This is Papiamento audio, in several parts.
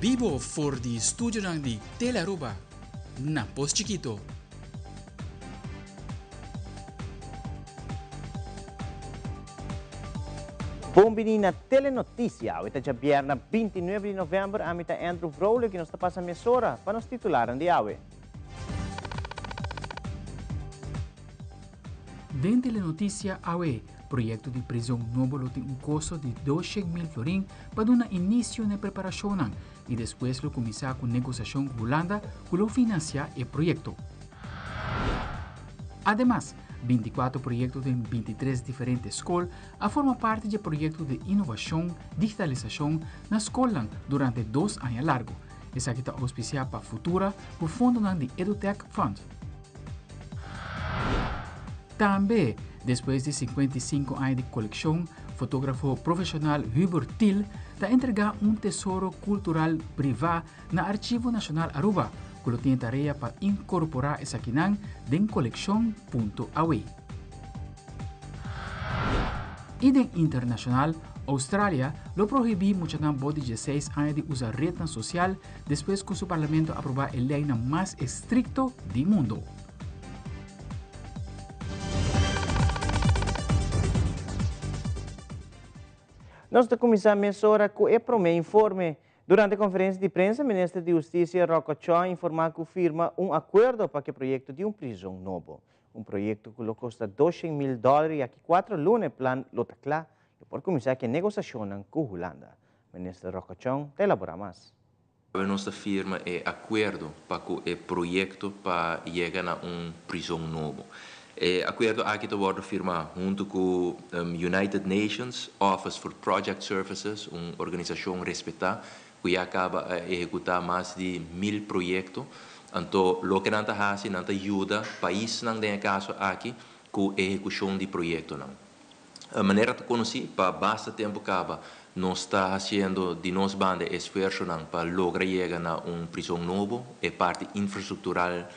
bibo for di studionan di Telearuba na Pos Chikito. Bon bini na Telenoticia. Awe ta djabièrnè 29 di novèmber. Ami ta Andrew Vrolijk i nos ta pasa mesora pa nos titularnan di awe. Den Telenoticia awe, proyekto di prizon nobo lo tin un kosto di 200.000 florin pa duna inisio na e preparashonnan i despues lo kuminsá ku negosiashon ku Hulanda ku lo finansiá e proyekto. Ademas, 24 proyekto den 23 diferente skol a forma parti dje proyekto di inovashon digitalisashon na skolnan durante dos aña largu. Esaki ta ouspisiá pa Futura ku fondonan di EduTech Fund. Tambe, despues di 55 aña di kolekshon, fotógrafo profeshonal Hubert Thiel ta entregá un tesoro kultural privá na Archivo Nacional Aruba, cu lo tin e tarea pa incorpora esakinan den coleccion punto awe. Y den internacional, Australia lo prohibi muchanan bo di 16 aña di usa rednan social despues cu su parlamento aproba e leynan mas estricto di mundo. Nos ta cuminsa mesora cu e prome informe. Durante conferencia di prensa, Minister di Husticia Rocco Tjon a informa cu firma un acuerdo pa cu e proyecto di un prison nobo. Un proyecto cu lo costa 200 mil dollar y aki 4 luna e plan lo ta cla y por cuminsa cu e negociacionnan cu Hulanda. Minister Rocco Tjon ta elabora mas. Nos a firma e acuerdo pa e proyecto pa yega na un prison nobo. E acuerdo aki a wordo firma hunto cu United Nations Office for Project Services, un organisacion respeta cu ya caba di ehecuta mas di 1000 proyecto. Anto, loke nan ta haci, nan ta yuda paisnan den caso aki cu ehecucion di proyectonan. Manera ta conoci, pa basta tempo caba, nos ta haciendo di nos banda esfuerso pa logra yega na un prison nobo, e parti infrastructural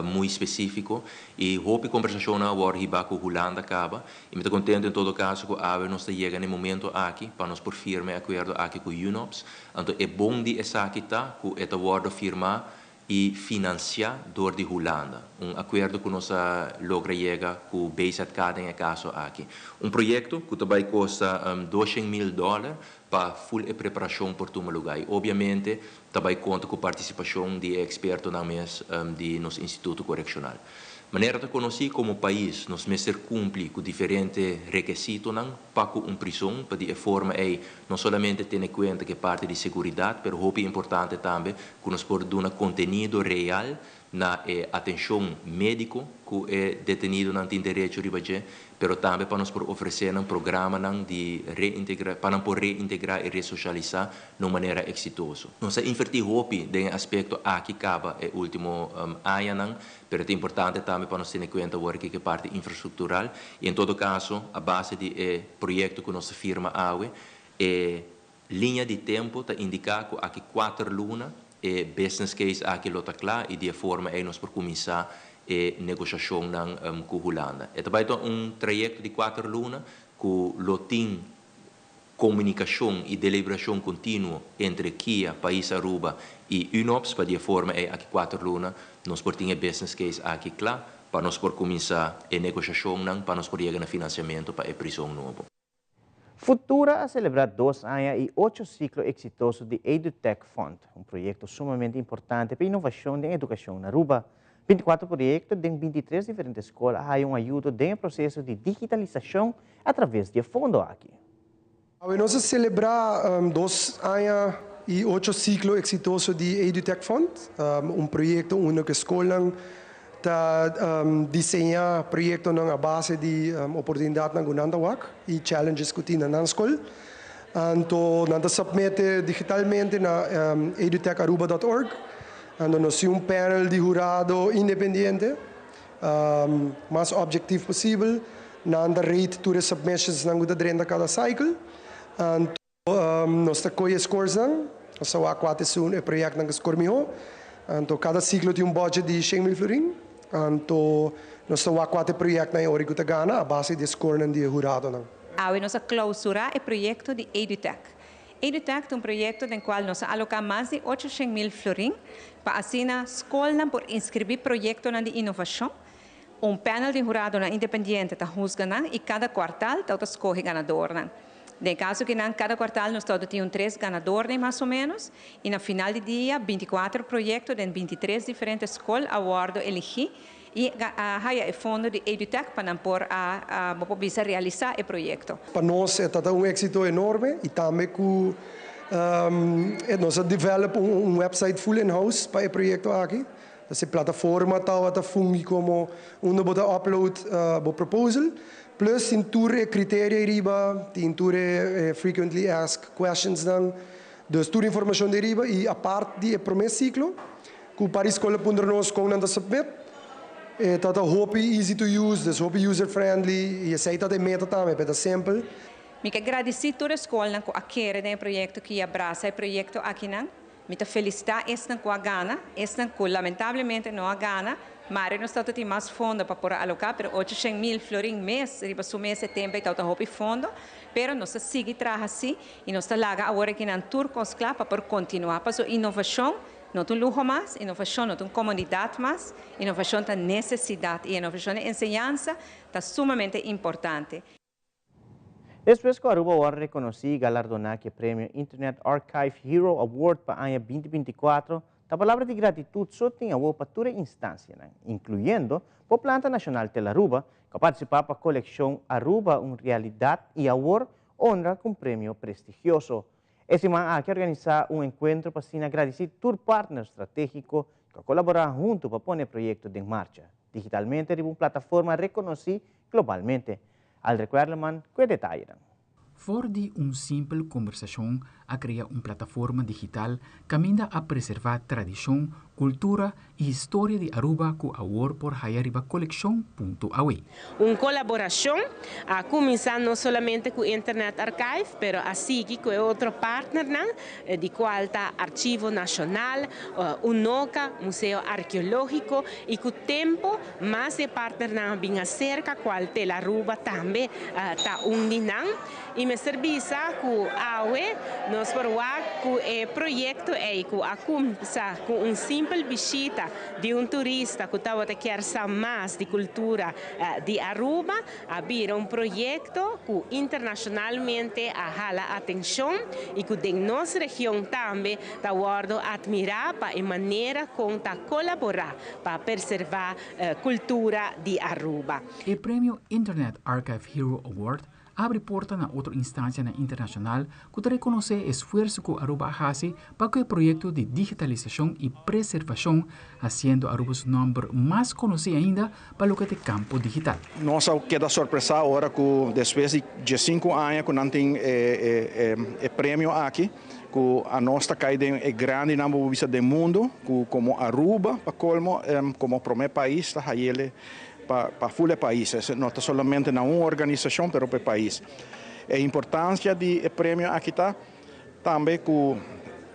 muy specifico y hopi conversacion awor hiba cu Hulanda caba y mi ta contento en todo caso cu awe nos ta yega na e momento aki pa nos por firma e acuerdo aki cu UNOPS. Anto e bon di esaki ta cu e ta wordo firma y financia door di Hulanda. Un acuerdo cu nos a logra yega cu BZK den e caso aki. Un proyecto cu ta bay costa 200 mil dollar pa full e preparacion por tuma luga. Y obviamente ta bay conta cu participacion di expertonan mes di nos instituto coreccional. Manera ta conoci, como pais, nos mester cumpli cu diferente requisitonan pa cu un prison, pa di forma ey no solamente tene cuenta cu e parti di seguridad, pero hopi importante tambe cu nos por duna contenido real na atencion medico cu e detenidonan tin derecho riba dje, pero tambe pa nos por ofrece un programanan di reintegra, pa nan por reintegra y resocialisa di un manera exitoso. Nos a inverti hopi den aspecto aki caba e ultimo añanan, pero ta importante tambe pa nos tene cuenta awor cu e parti infrastructural y en todo caso, a base di e proyecto cu nos a firma awe, e liña di tempo ta indica cu aki 4 luna e business case aki lo ta cla y di forma ey nos por cuminsa e negociacionnan cu Hulanda. E tambe un trayecto di 4 luna cu lo tin comunicacion y deliberacion continuo entre KIA, Pais Aruba y UNOPS pa di forma ey aki 4 luna nos por tin e business case aki cla pa nos por cuminsa e negociacionnan pa nos por yega na financiamento pa e prison nobo. Futura a celebra 2 aña y 8 ciclo exitoso di EduTech Fund, un proyecto sumamente importante pa inovacion den educacion na Aruba. 24 proyecto den 23 diferente scol a haya un ayudo den proceso di digitalisacion a traves di e fondo aki. Nos a celebra 2 aña y 8 ciclo exitoso di EduTech Fund, un proyecto unda cu scol ta diseña proyectonan a base di oportunidadnan cu nan ta wak y challenges cu tin na scol. Anto, nan ta submit digitalmente na edutecharuba.org. Anto, nos tin un panel di hurado independiente, mas objetivo posibel, nan ta rate tur e submissions nan cu ta drenta cada cycle. Anto, nos ta coy scores nan, nos ta wak cua ta e proyectonan cu score miho. Anto, cada ciclo tin un budget di 100 mil florin. Anto, nos ta wak cua proyectonan ey cu ta gana a base di score nan di hurado nan. Awe nos a clausura e proyecto di EduTech. EduTech ta un proyecto den cual nos a aloca mas di 800 mil florin pa asina scolnan por inscribi proyectonan di innovacion. Un panel di huradonan independiente ta husga nan y cada kwartaal ta scoge ganadornan. Den caso cu nan cada kwartaal nos tin un tres ganador mas o menos y na final di dia 24 proyecto den 23 diferente scol a wordo eligi y a haya e fondo di EduTech pa nan por a a realisa e proyecto. Pa nos e un exito enorme y tambe cu nos a develop un website full in-house pa e proyecto aki. E plataforma ta fungi como unda bo ta upload e proposal, plus tin tur criteria riba, tin tur frequently asked questions dan, dus tur informacion di riba y aparte di prome ciclo, cu pa scol puntra nos con nan submit, ta hopi easy to use, dus hopi user friendly, y esey ta e meta tambe, ta simpel. Mi kier gradici tur scol cu a kere den e proyecto, cu a brasa e proyecto aki nan. Mi ta felicita esnan cu a gana, esnan cu lamentablemente no a gana, mas nos ta tin mas fondo pa por aloca, pero 800 mil florin mes, riba su mes tempo ta hopi fondo, pero nos ta sigui traha asina y nos ta laga awor aki nan tur cos cla pa por continua. Pa innovacion no ta un luho mas, innovacion no ta un comodidad mas, innovacion ta necesidad y innovacion den enseñansa ta sumamente importante. Despues cu Aruba a reconoce y galardona cu e premio Internet Archive Hero Award pa aña 2024, e palabra di gratitud so tin pa tur instancia, incluyendo e Planta Nacional Telaruba, cu a participa pa e coleccion Aruba, un realidad y awor honra cu un premio prestigioso. E siman aki a organisa un encuentro pa asina gradici tur partner strategico cu a colabora hunto pa pone e proyecto den marcha, digitalmente riba un plataforma reconoci globalmente. Al Werleman, cu detaye. For di un simpel combersacion a crea un plataforma digital caminda a preserva tradicion, cultura y historia di Aruba cu awor por haya riba coleccion.aw. Un colaboracion a cuminsa no solamente cu Internet Archive, pero asina cu otro partner, di cual ta Archivo Nacional, UNOCA, Museo Arqueologico y cu tempo mas di partner bin acerca, cual Telaruba tambe ta un di nan. Y mester bisa cu awe nos por cu e proyecto ey cu a cuminsa cu un simpel bishita di un turista cu tabata kier sa mas di cultura di Aruba, a bira un proyecto cu internacionalmente a hala atencion y cu den nos region tambe ta wordo admira pa e manera con ta colabora pa preserva cultura di Aruba. E premio Internet Archive Hero Award a habri porta na otro instancia internacional cu ta reconoce e esfuerso cu Aruba a haci pa e proyecto di digitalisacion y preservacion, haciendo Aruba su nomber mas conoci ainda pa loke ta campo digital. Nos a keda sorpresa awor cu despues di 5 aña cu nan tin e premio aki, cu nos ta cay den e grandi nomber di mundo, cu como Aruba, pa colmo, como prome pais, ta hay'e pa full pais, no ta solamente na un organisacion, pero pa pais. E importancia di e premio aki ta tambe cu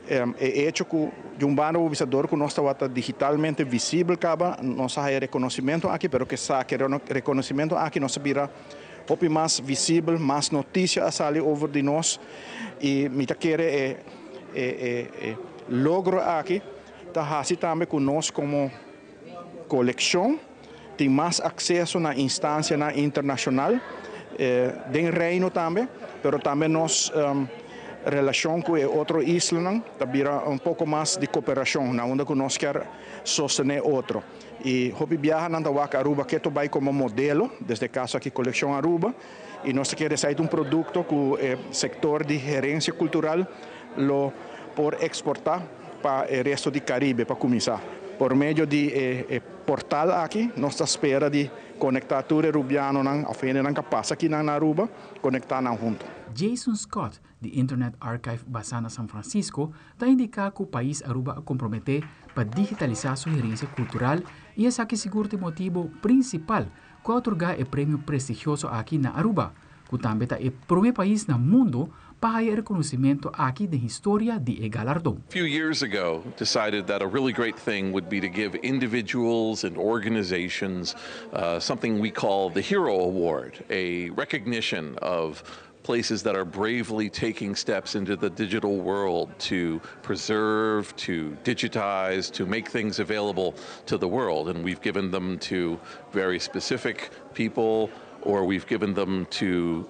e hecho cu di un banda observador cu nos ta digitalmente visibel caba, nos tin reconocimento aki, pero cu sa cu reconocimento aki nos a bira hopi mas visibel, mas noticia a sali over di nos y mi ta kere e logro aki ta haci tambe cu nos como coleccion tin mas acceso na instancia na internacional, den Reino tambe, pero tambe nos relacion cu otro islanan tambe un poco mas di cooperacion, na unda cu nos kier sostene otro. Y hopi biaha nan ta wak Aruba keto bay como modelo, den e caso aki Coleccion Aruba, y nos kier haci un producto cu e sector di herencia cultural lo por exporta pa e resto di Caribe, pa cuminsa. Por medio di e portal aki, nos ta spera di conecta tur Arubianonan, of hendenan cu pasa aki na Aruba, conecta nan hunto. Jason Scott, di Internet Archive basa na San Francisco, ta indica cu e pais Aruba a compromete pa digitalisa su herencia cultural y esaki sigur ta e motibo principal cu a otorga e premio prestigioso aki na Aruba, cu tambe ta e prome pais na mundo pa e reconocimento aki den historia di e galardon. A few years ago, decided that a really great thing would be to give individuals and organizations something we call the Hero Award, a recognition of places that are bravely taking steps into the digital world to preserve, to digitize, to make things available to the world. And we've given them to very specific people, or we've given them to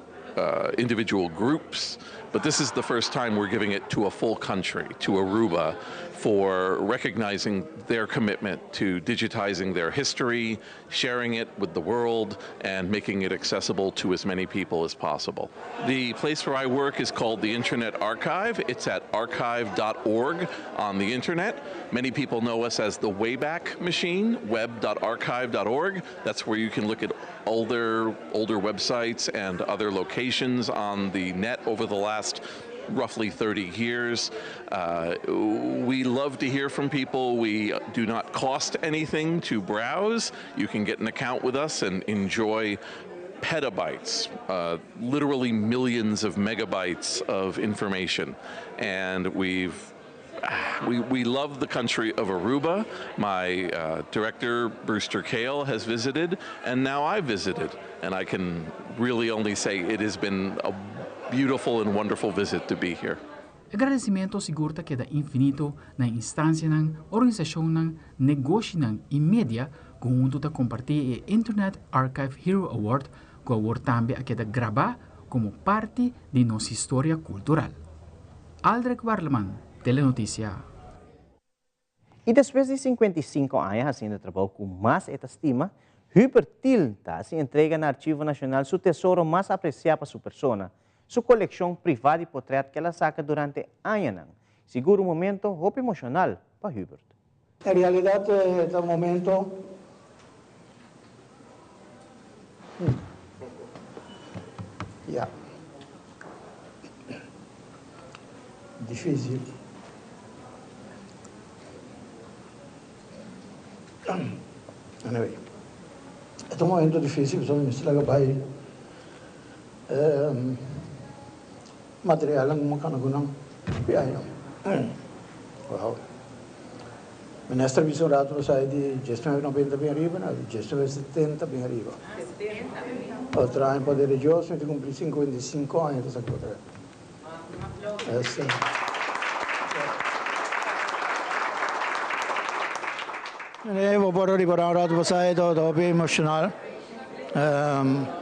individual groups. But this is the first time we're giving it to a full country, to Aruba, for recognizing their commitment to digitizing their history, sharing it with the world, and making it accessible to as many people as possible. The place where I work is called the Internet Archive. It's at archive.org on the internet. Many people know us as the Wayback Machine, web.archive.org. That's where you can look at older websites and other locations on the net over the last roughly 30 years. We love to hear from people. We do not cost anything to browse. You can get an account with us and enjoy petabytes, literally millions of megabytes of information. And we love the country of Aruba. My director, Brewster Kahle, has visited, and now I've visited. And I can really only say it has been a beautiful and wonderful visit to be here. Agradecimento sigur ta keda infinito na instancianan, organisacionnan, negoshinan y media cu hunto ta comparti e Internet Archive Hero Award, cu awor tambe a keda graba como parti di nos historia cultural. Aldrich Warleman, Telenoticia. Y despues di 55 aña haciendo trabou cu mas e ta stima, Hubert Thiel ta haci entrega na Archivo Nacional su tesoro mas aprecia pa su persona, su coleccion priva di potret cu el a saca durante añanan. Sigur un momento hopi emocional pa Hubert. En realidad, e un momento ya dificil. Anyway, e un momento dificil, so mi ta bay material ng mga kanagunang piayo. Wow. Minister visto un rato sai di 1990 bin ariba, no, di 1970 bin ariba. Otro aña pa religioso, mi cumpli 55 aña, esa cosa. Esa. Nee, we worden un rato pasado, todo emocional.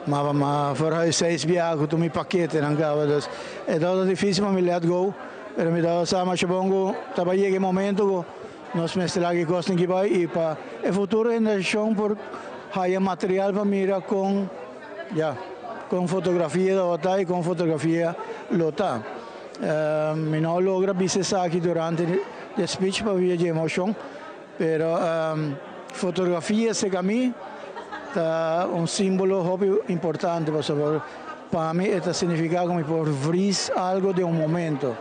Maar verhuis steeds bij toen mijn pakket en dan gaan we dus. Het was dificil pa mi let go, pero mi daba sa mas bongo, taba llega momento nos mester laga cos cu bay y pa e futuro generacion por haya material pa mira con ya con fotografia lo y con fotografia lo ta. Mi no a logra bisa aki durante e speech pa via di emocion, pero fotografia segun mi ta un simbolo hopi importante pa mi, ta significa cu por vries algo di un momento.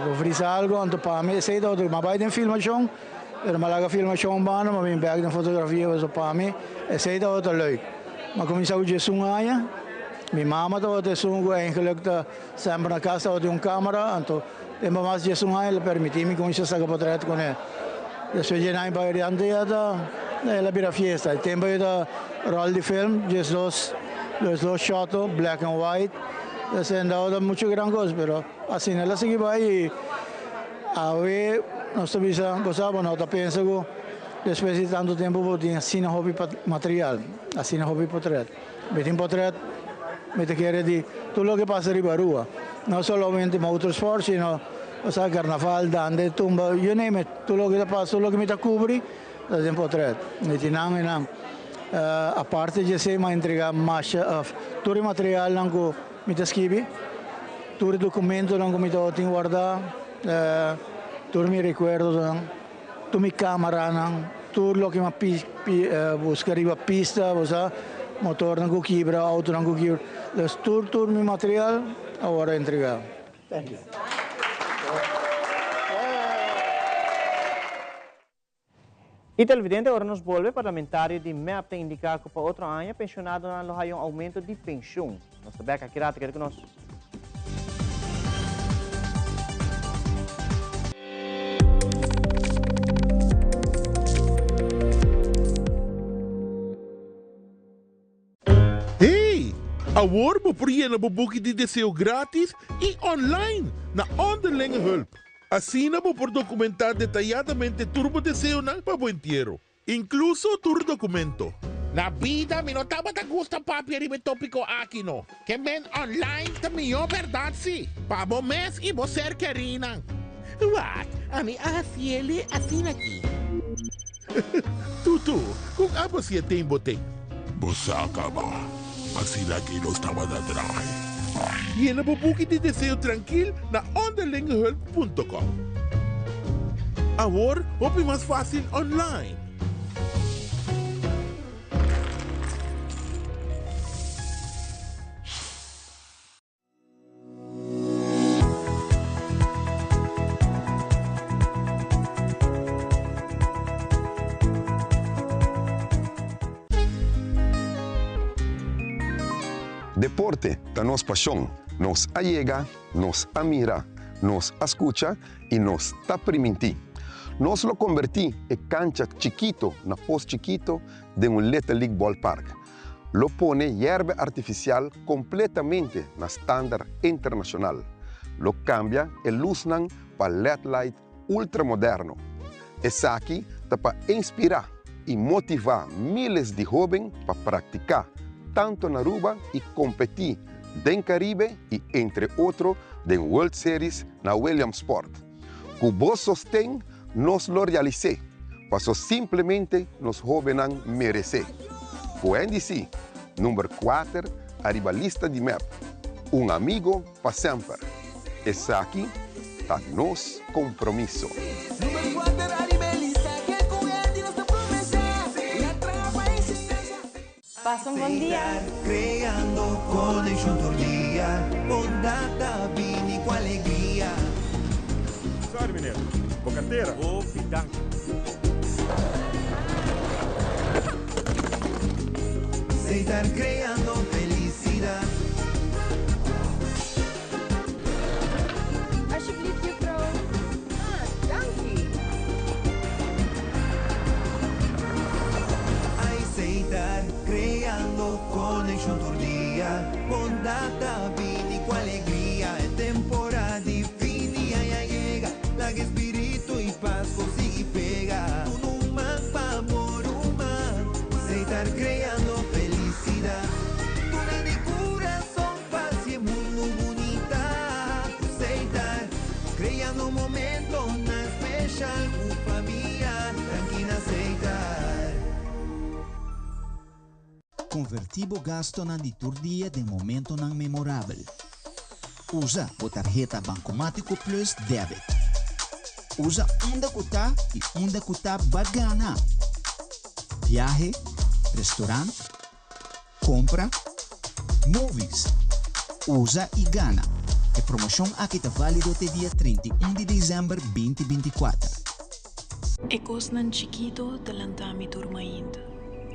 Por vries algo, anto pa mi, esey ta otro, m'a bay den filmacion, pero m'a laga filmacion banda, m'a bin back den fotografia, mas pa mi, esey ta otro leuk. M'a cuminsa cu 11 aña, mi mama tabata esun eigenlijk ta semper na cas tabatin un camera, anto tempo mas 11 aña el a permiti mi cuminsa saca portret cu ne. Despues di aña pa diante ya ta el a bira fiesta. E tempo ta rol di film, 12 shot, black and white. Dus en dat mucho gran cos, pero asina el a sigui bay y awe nos ta bisa, bo sabi, no ta pensa cu despues di tanto tempo bo tin asina hopi material, asina hopi portret. Mi tin portret, mi ta kere di tur loke pasa riba Aruba. No solamente motorsport, sino, o sea, carnaval, dande, tumba, you name it, tur loke pasa, tur loke mi ta cubri, ta den portret. Mi tin nan, nan. Aparte di esey, m'a entrega mas of tur material nan cu mi ta skirbi, tur documento nan cu mi tin guarda, tur mi recuerdo nan, tur mi camera nan, tur loke mi pi, pi, busca riba pista, o sea, motor nan cu kibra, auto nan cu kibra, dus tur mi material awor a entrega. Thank you. Y televidente, ora nos bolbe, parlamentario di MEP ta indica cu pa otro aña pensionado lo haya un aumento di pensioen. Nos ta back aki rato, keda cu nos. Hey! Awor bo por yena bo buki di deseo gratis y online na Onderlinge Hulp. Asina bo por documenta detayadamente tur bo deseonan pa bo entiero, incluso tur documento. Na bida mi no tabata gusta papia riba e tópiko aki no. Ke men online ta mihó bèrdat si, pa bo mes i bo ser kerínan. Wak, ami a hasiele asina aki. Tutu, kon abo si e ten bo ten? Bo sa kaba, asina aki nos tabata draai. Yena bo buki di deseo trankil na onderlingehulp punto com. Awor hopi mas fásil online. Deporte ta nos pasion. Nos a yega, nos a mira, nos a scucha y nos ta priminti. Nos lo conberti e cancha chikito na Pos Chikito den un Little League Ballpark. Lo pone yerbe artificial completamente na standard internacional. Lo cambia e luznan pa led light ultramoderno. Esaki ta pa inspira y motiva miles di hoben pa practica tanto na Aruba y competi den Caribe y entre otro den World Series na Williamsport. Ku bo sosten nos lo realis'é, paso simplemente nos hóbennan meresé. Ku NDC, number kuater ariba lista di mep, un amigo pa semper. Esaki ta nos kompromiso. Pasa un bon dia. Creando conexión tur dia, bondad ta bini cu alegria. Sorry meneer, bo cartera. Hopi danki. Seitar creando felicidad. Alsjeblieft juffrouw. Ah, danki. Aceitar, creando conexion tur dia. Bondad ta bini cu alegria. E temporada di fin di aña yega. Laga e spiritu y pas por sigui pega. Tuma un man pa bo ruman. Aceitar, creando felicidad. Duna di curason. Pasi e mundu bunita ku Seitar, kreando momentonan speshal ku famia, danki na Seitar. Konvertí bo gastonan di tur dia den momentonan memorabel. Usa bo tarheta Bancomático Plus Debit. Usa unda ku ta i unda ku ta ba gana! Biahe, restaurant, Compra, movies, usa y gana. E promocion aki ta valido te dia 31 di december 2024. E kosnan chikito ta lanta mi tur mainta,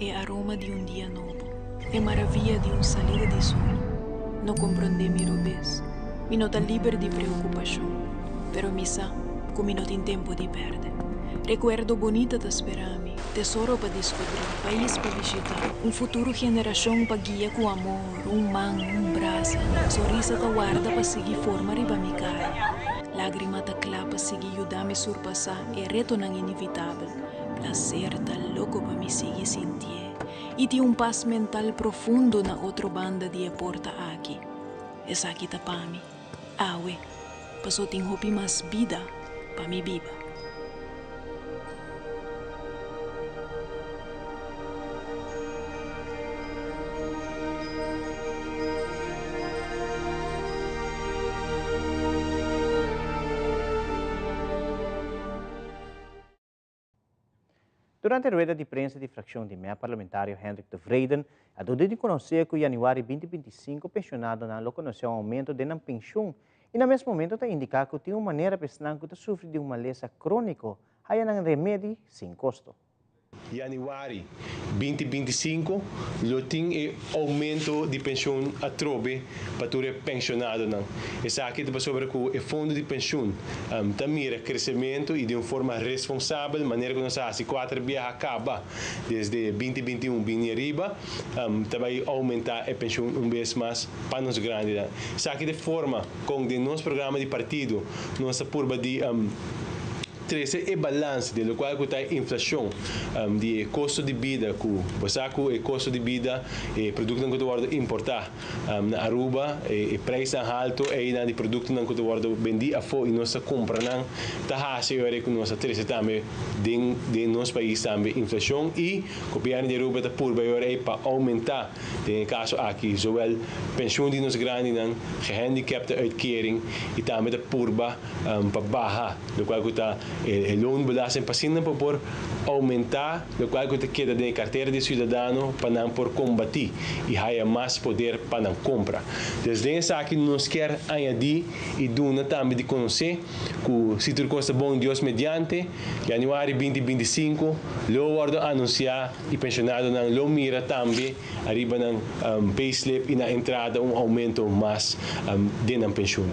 e aroma di un dia nobo, e maravia di un salida di sol. No komprondé mi robes, mi no ta liber di preokupashon, pero mi sa ku mi no tin tempu di pèrdè. Rekuerdo bunita ta spera mi. Tesoro pa diskubrí, pais pa bishitá, un futuro generashon pa guia ku amor, un man, un brasa, sonrisa ta warda pa sigui forma riba mi kara, lágrima ta kla pa sigui yuda mi surpasá e retonan inevitabel, plaser ta loko pa mi sigui sintié i tin un pas mental profundo na otro banda di e porta aki. Esaki ta pa mi, awe, paso tin hopi mas bida pa mi biba. Durante rueda di prensa di fraccion di mep parlamentario Hendrik Tevreden a duna di conoce cu januari 2025 pensionadonan lo conoce un aumento den nan pensioen y na mes momento ta indica cu tin un manera pa esnan cu ta sufri di un malesa cronico haya nan remedi sin costo. Januari 2025 lo tin e oumento di penshun atrobe pa tur e penshonadonan. Esaki ta pasobra ku e fondo di penshun ta mira kresementu i di un forma responsabel manera ku nos a hasi kuater biaha kaba desde 2021 bini ariba ta bai oumentá e penshun un bes mas pa nos grandinan. Esaki ta e forma kon den nos programa di partido nos ta purba di trese e balans di lokual ku ta e inflashon di e kosto di bida ku bo sa ku e kosto di bida e produktonan ku ta wòrdu importá na Aruba e preisnan halto einan di produktonan ku ta wòrdu bendí afó i nos ta kumpra nan ta hasi e ora ku nos ta trese tambe den den nos pais tambe inflashon i gobièrnu di Aruba ta purba e ora ei pa oumentá den e kaso aki zowel penshun di nos grandinan, gehandicapte uitkering i tambe ta purba pa baha lokual ku ta e loonbelasting pa asina nan por oumentá lokual ku ta keda den e kartera di e siudadano pa nan por kombatí i haya mas poder pa nan kompra. Dus den esaki nos kier añadí i duna tambe di konosé ku si tur kos ta bon Dios mediante, januari 2025 lo wòrdu anunsiá i penshonadonan lo mira tambe ariba nan payslip i nan entrada un oumento mas den nan penshun.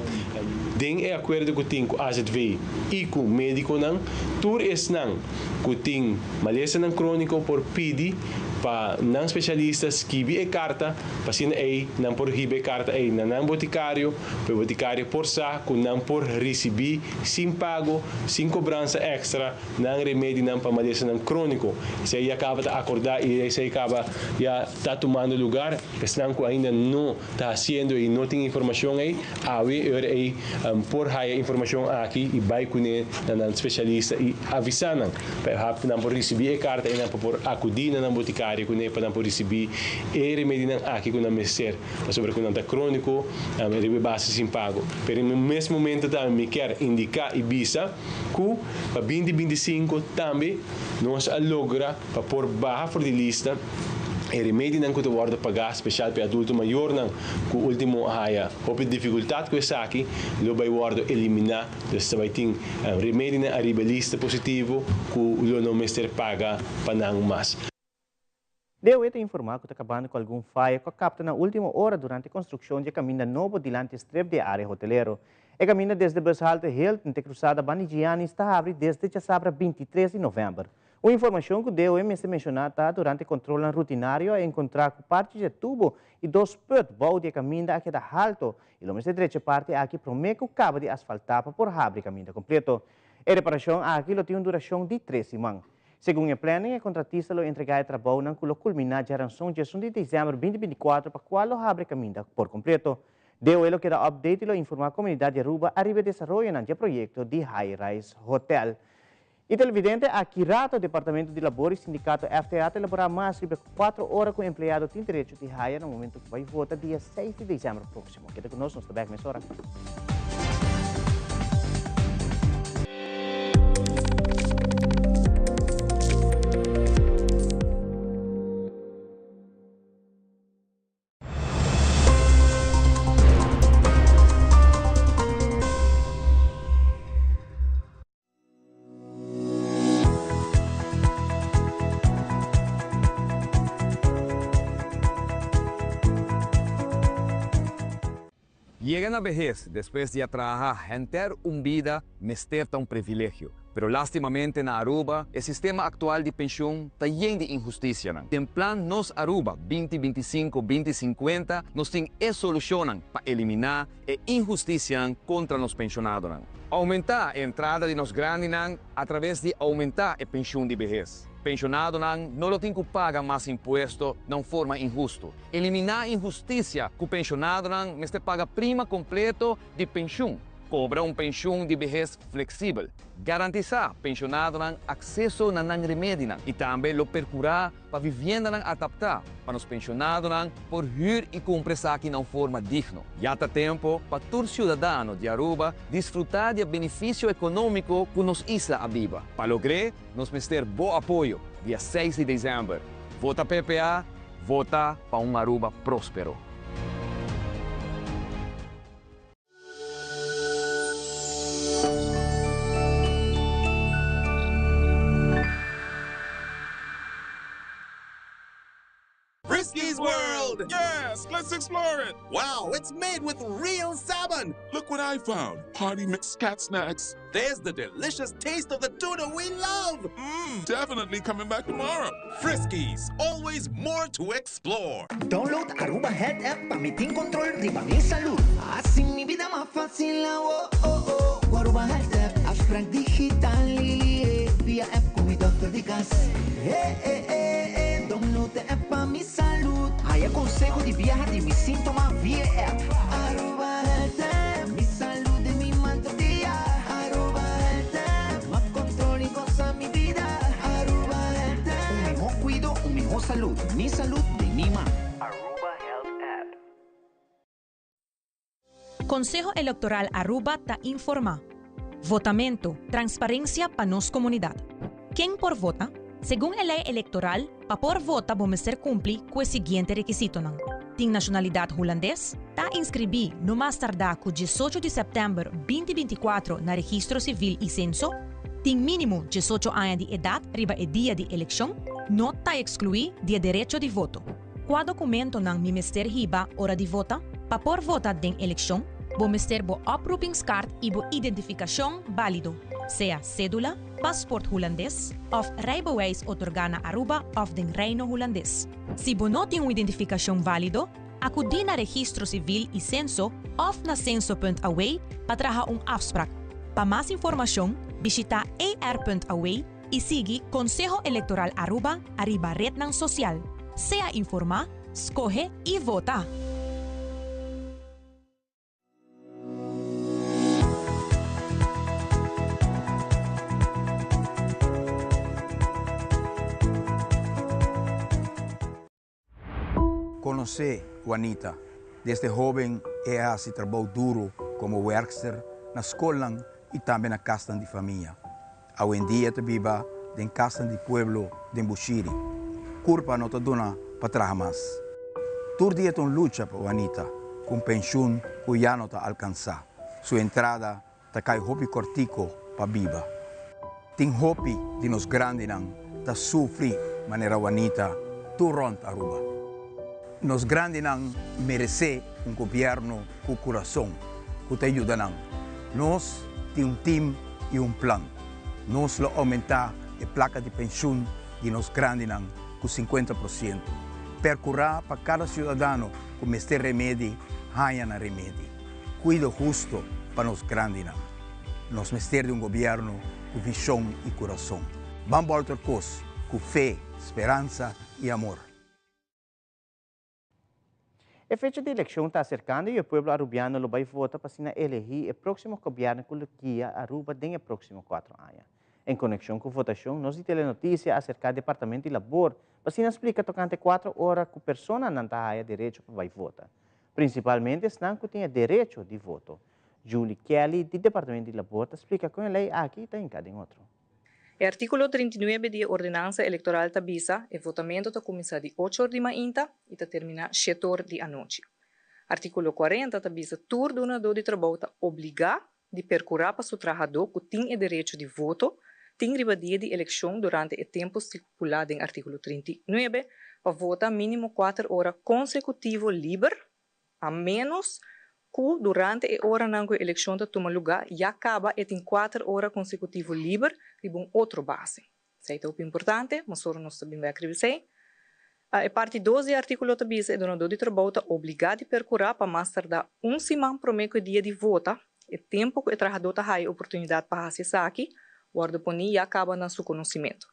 Den e akuerdo ku tin ku AZV i ku médikonan, tur esnan ku tin malesanan króniko por pidi pa nan spesialista skibi e karta pa asina ei nan por hiba e karta ei na nan botikario pa e botikario por sa ku nan por risibí sin pago, sin kobransa èkstra. Nan remedinan pa malesanan króniko. Esei ya kaba ta akordá i esei kaba ya ta tumando lugar. Esnan ku ainda no ta hasiendo i no tin informashon ei, awe e ora ei por haya informashon aki i bai kuné na nan spesialista i avisá nan pa nan por risibí e karta i nan pa por akudí na nan botikario kuné pa nan por risibí e remedinan aki ku nan mester pasobra ku nan ta króniko riba e base sin pago. Pero na mes momento tambe mi kier indiká i bisa. Ku pa 2025 tambe nos a logra pa por baha for di lista e remedinan ku ta wòrdu pagá speshal pa e adulto mayornan ku último a haya hopi difikultat ku esaki lo bai wòrdu eliminá. Dus ta bai tin remedinan ariba e lista positivo ku lo no mester paga pa nan mas. DOE ta informá ku ta kabando ku algun faya ku a kapta na último ora durante konstrukshon di e kaminda nobo dilanti e strip di e área hotelero. E kaminda desde bushalte Hilton te krusada Bani Gianis ta habri desde djasabra 23 di novèmber. Un informashon ku DOE mester menshoná ta durante kontrolnan rutinario a enkontrá ku parti dje tubo i dos put bou di e kaminda a keda halto i lo mester drecha e parti aki promé ku kaba di asfaltá pa por habri kaminda kompleto. E reparashon aki lo tin un durashon di tres siman. Segun e planning, e kontratista lo entregá e trabounan ku lo kulminá djaranson 11 di desèmber 2024 pa kual lo habri kaminda por kompleto. DOE lo keda update i lo informá komunidat di Aruba ariba e desaroyonan dje proyekto di High Rise Hotel. I televidente, aki rato Departamento di Labor i Sindikato FTA ta elaborá mas riba e kuatro ora ku empleado tin derecho di haya na momento ku bai vota dia 6 di desèmber próksimo. Keda ku nos, nos ta bèk mesora. Yega na behes despues di a traha henter un bida mester ta un privilegio, pero lastimamente na Aruba e sistema actual di pensioen ta yen di inhusticianan. Den Plan Nos Aruba 2025, 2050 nos tin e solucionnan pa elimina e inhusticianan contra nos pensionadonan. Aumenta e entrada di nos grandinan a traves di aumenta e pensioen di behes. Pensionadonan no lo tin cu paga mas impuesto na un forma inhusto. Eliminá inhustisia ku penshonadonan mester paga prima kompleto di penshun. Kobra un penshun di behes fleksibel. Garantisá penshonadonan akseso na nan remedinan i tambe lo perkurá pa viviendanan adaptá pa nos penshonadonan por hür i kumpra esaki na un forma digno. Ya ta tempu pa tur siudadano di Aruba disfrutá di e benefisio ekonómiko ku nos isla a biba. Pa logr'é, nos mester bo apoyo dia seis di desèmber. Vota PPA! Vota pa un Aruba prospero. world! Yes, let's explore it! Wow, it's made with real salmon! Look what I found! Party mix cat snacks. There's the delicious taste of the tuna we love! Mmm, definitely coming back tomorrow. Friskies, always more to explore. Download Aruba Health App pa mi tin control riba mi salud. Haci mi bida mas facil oh oh oh. Cu Aruba Health App, afspraak digital via app cu mi dokter di cas. Eh eh eh eh, download e app pa mi salud. Haya conseho di biaha di mi sintoma via e app. Aruba Health App, mi salud den mi man tur dia. Aruba Health App, mas control y goza mi bida. Aruba Health App. Un miho cuido, un miho salud. Mi salud den mi man. Aruba Health App. Conseho Electoral Aruba ta informa. Votamento, transparencia pa nos comunidad. Ken por vota? Segun e ley electoral, pa por vota bo mester cumpli cu e siguiente requisitonan, Tin nacionalidad Hulandes, ta inscribi no mas tarda cu 18 di september 2024 na Registro Civil y Censo, tin minimo 18 aña di edad riba e dia di eleccion, no ta exclui di e derecho di voto. Cua documentonan mi mester hiba ora di vota? Pa por vota den eleccion, bo mester bo oproepingskaart y bo identificacion balido, sea cedula, paspoort Hulandes of rijbewijs otorga na Aruba of den Reino Hulandes. Si bo no tin un identificacion valido, acudi na Registro Civil y Censo of na censo.aw pa traha un afspraak. Pa mas informacion, bishita er.aw y sigui Conseho Electoral Aruba ariba rednan social. Sea informa, scoge y vota! Conoce Juanita. Desde hoben e a haci trabou duro como werkster na scolnan y tambe na casnan di famia. Awendia ta biba den casnan di pueblo den Bushiri. Curpa no ta duna pa traha mas. Tur dia ta un lucha pa Juanita, cu un pensioen cu ya no ta alcansa. Su entrada ta cay hopi cortico pa biba. Tin hopi di nos grandinan ta sufri manera Juanita tur rond Aruba. Nos grandinan merece un gobierno cu curason cu ta yuda nan. Nos tin un team y un plan. Nos lo aumenta e placa di pensioen di nos grandinan cu 50%. Percura pa cada ciudadano cu mester remedi haya nan remedi. Cuido husto pa nos grandinan. Nos mester di un gobierno cu vision y curason. Ban bolter cos cu fe, speransa y amor. E fecha di eleccion ta acercando y e pueblo Arubiano lo bay vota pa asina elegi e proximo gobierno cu lo guia Aruba den e proximo 4 aña. En conexion cu votacion, nos di Telenoticia a acerca Departamento di Labor pa asina splica tocante 4 ora cu personanan ta haya derecho pa bay vota. Principalmente esnan cu tin e derecho di voto. Julie Kelly di Departamento di Labor ta splica con e ley aki ta hinca den otro. E artíkulo 39 di e Ordenansa Elektoral ta bisa e votamentu ta kuminsá di ocho or di mainta i ta terminá shete or di anochi. Artíkulo 40 ta bisa tur dunadó di trabou ta obligá di perkurá pa su trahadó ku tin e derecho di voto tin riba dia di elekshon durante e tempu stipulá den artíkulo 39 pa vota mínimo kuater ora konsekutivo liber A ménos ku durante e oranan ku e elekshon ta tuma lugá ya kaba e tin kuater ora konsekutivo liber riba un otro base. Esei ta hopi importante, masora nos ta bin bek riba esei. E parti dos di e artíkulo ta bisa e donadó di trabou ta obligá di perkurá pa mas tardá un siman promé ku e dia di vota, e tempu ku e trahadó ta haya oportunidat pa hasi esaki, wòrdu poní ya kaba na su konosimentu.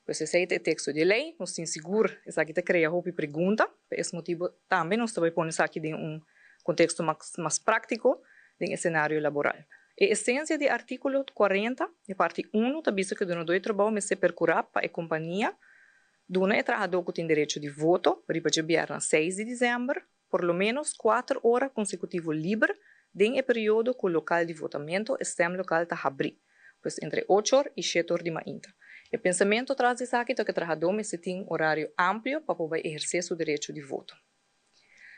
Pues esei ta e teksto di e lei. Nos tin sigur esaki ta krea hopi pregunta. Pa es motibu tambe nos ta bai pone esaki den un konteksto mas práktiko den e senario laboral. E esensia di artíkulo 40, e parti unu, ta bisa ku e dunadó di trabou mester perkurá pa e kompania duna e trahadó ku tin derecho di voto riba djabièrnè 6 di desèmber por lo ménos kuater ora konsekutivo liber den e periodo ku lokal di votamentu e stemlokaal ta habrí, pues entre ocho or i shete or di mainta. E pensamentu tras di esaki ta ku e trahadó mester tin orario amplio pa por bai ehersé su derecho di voto.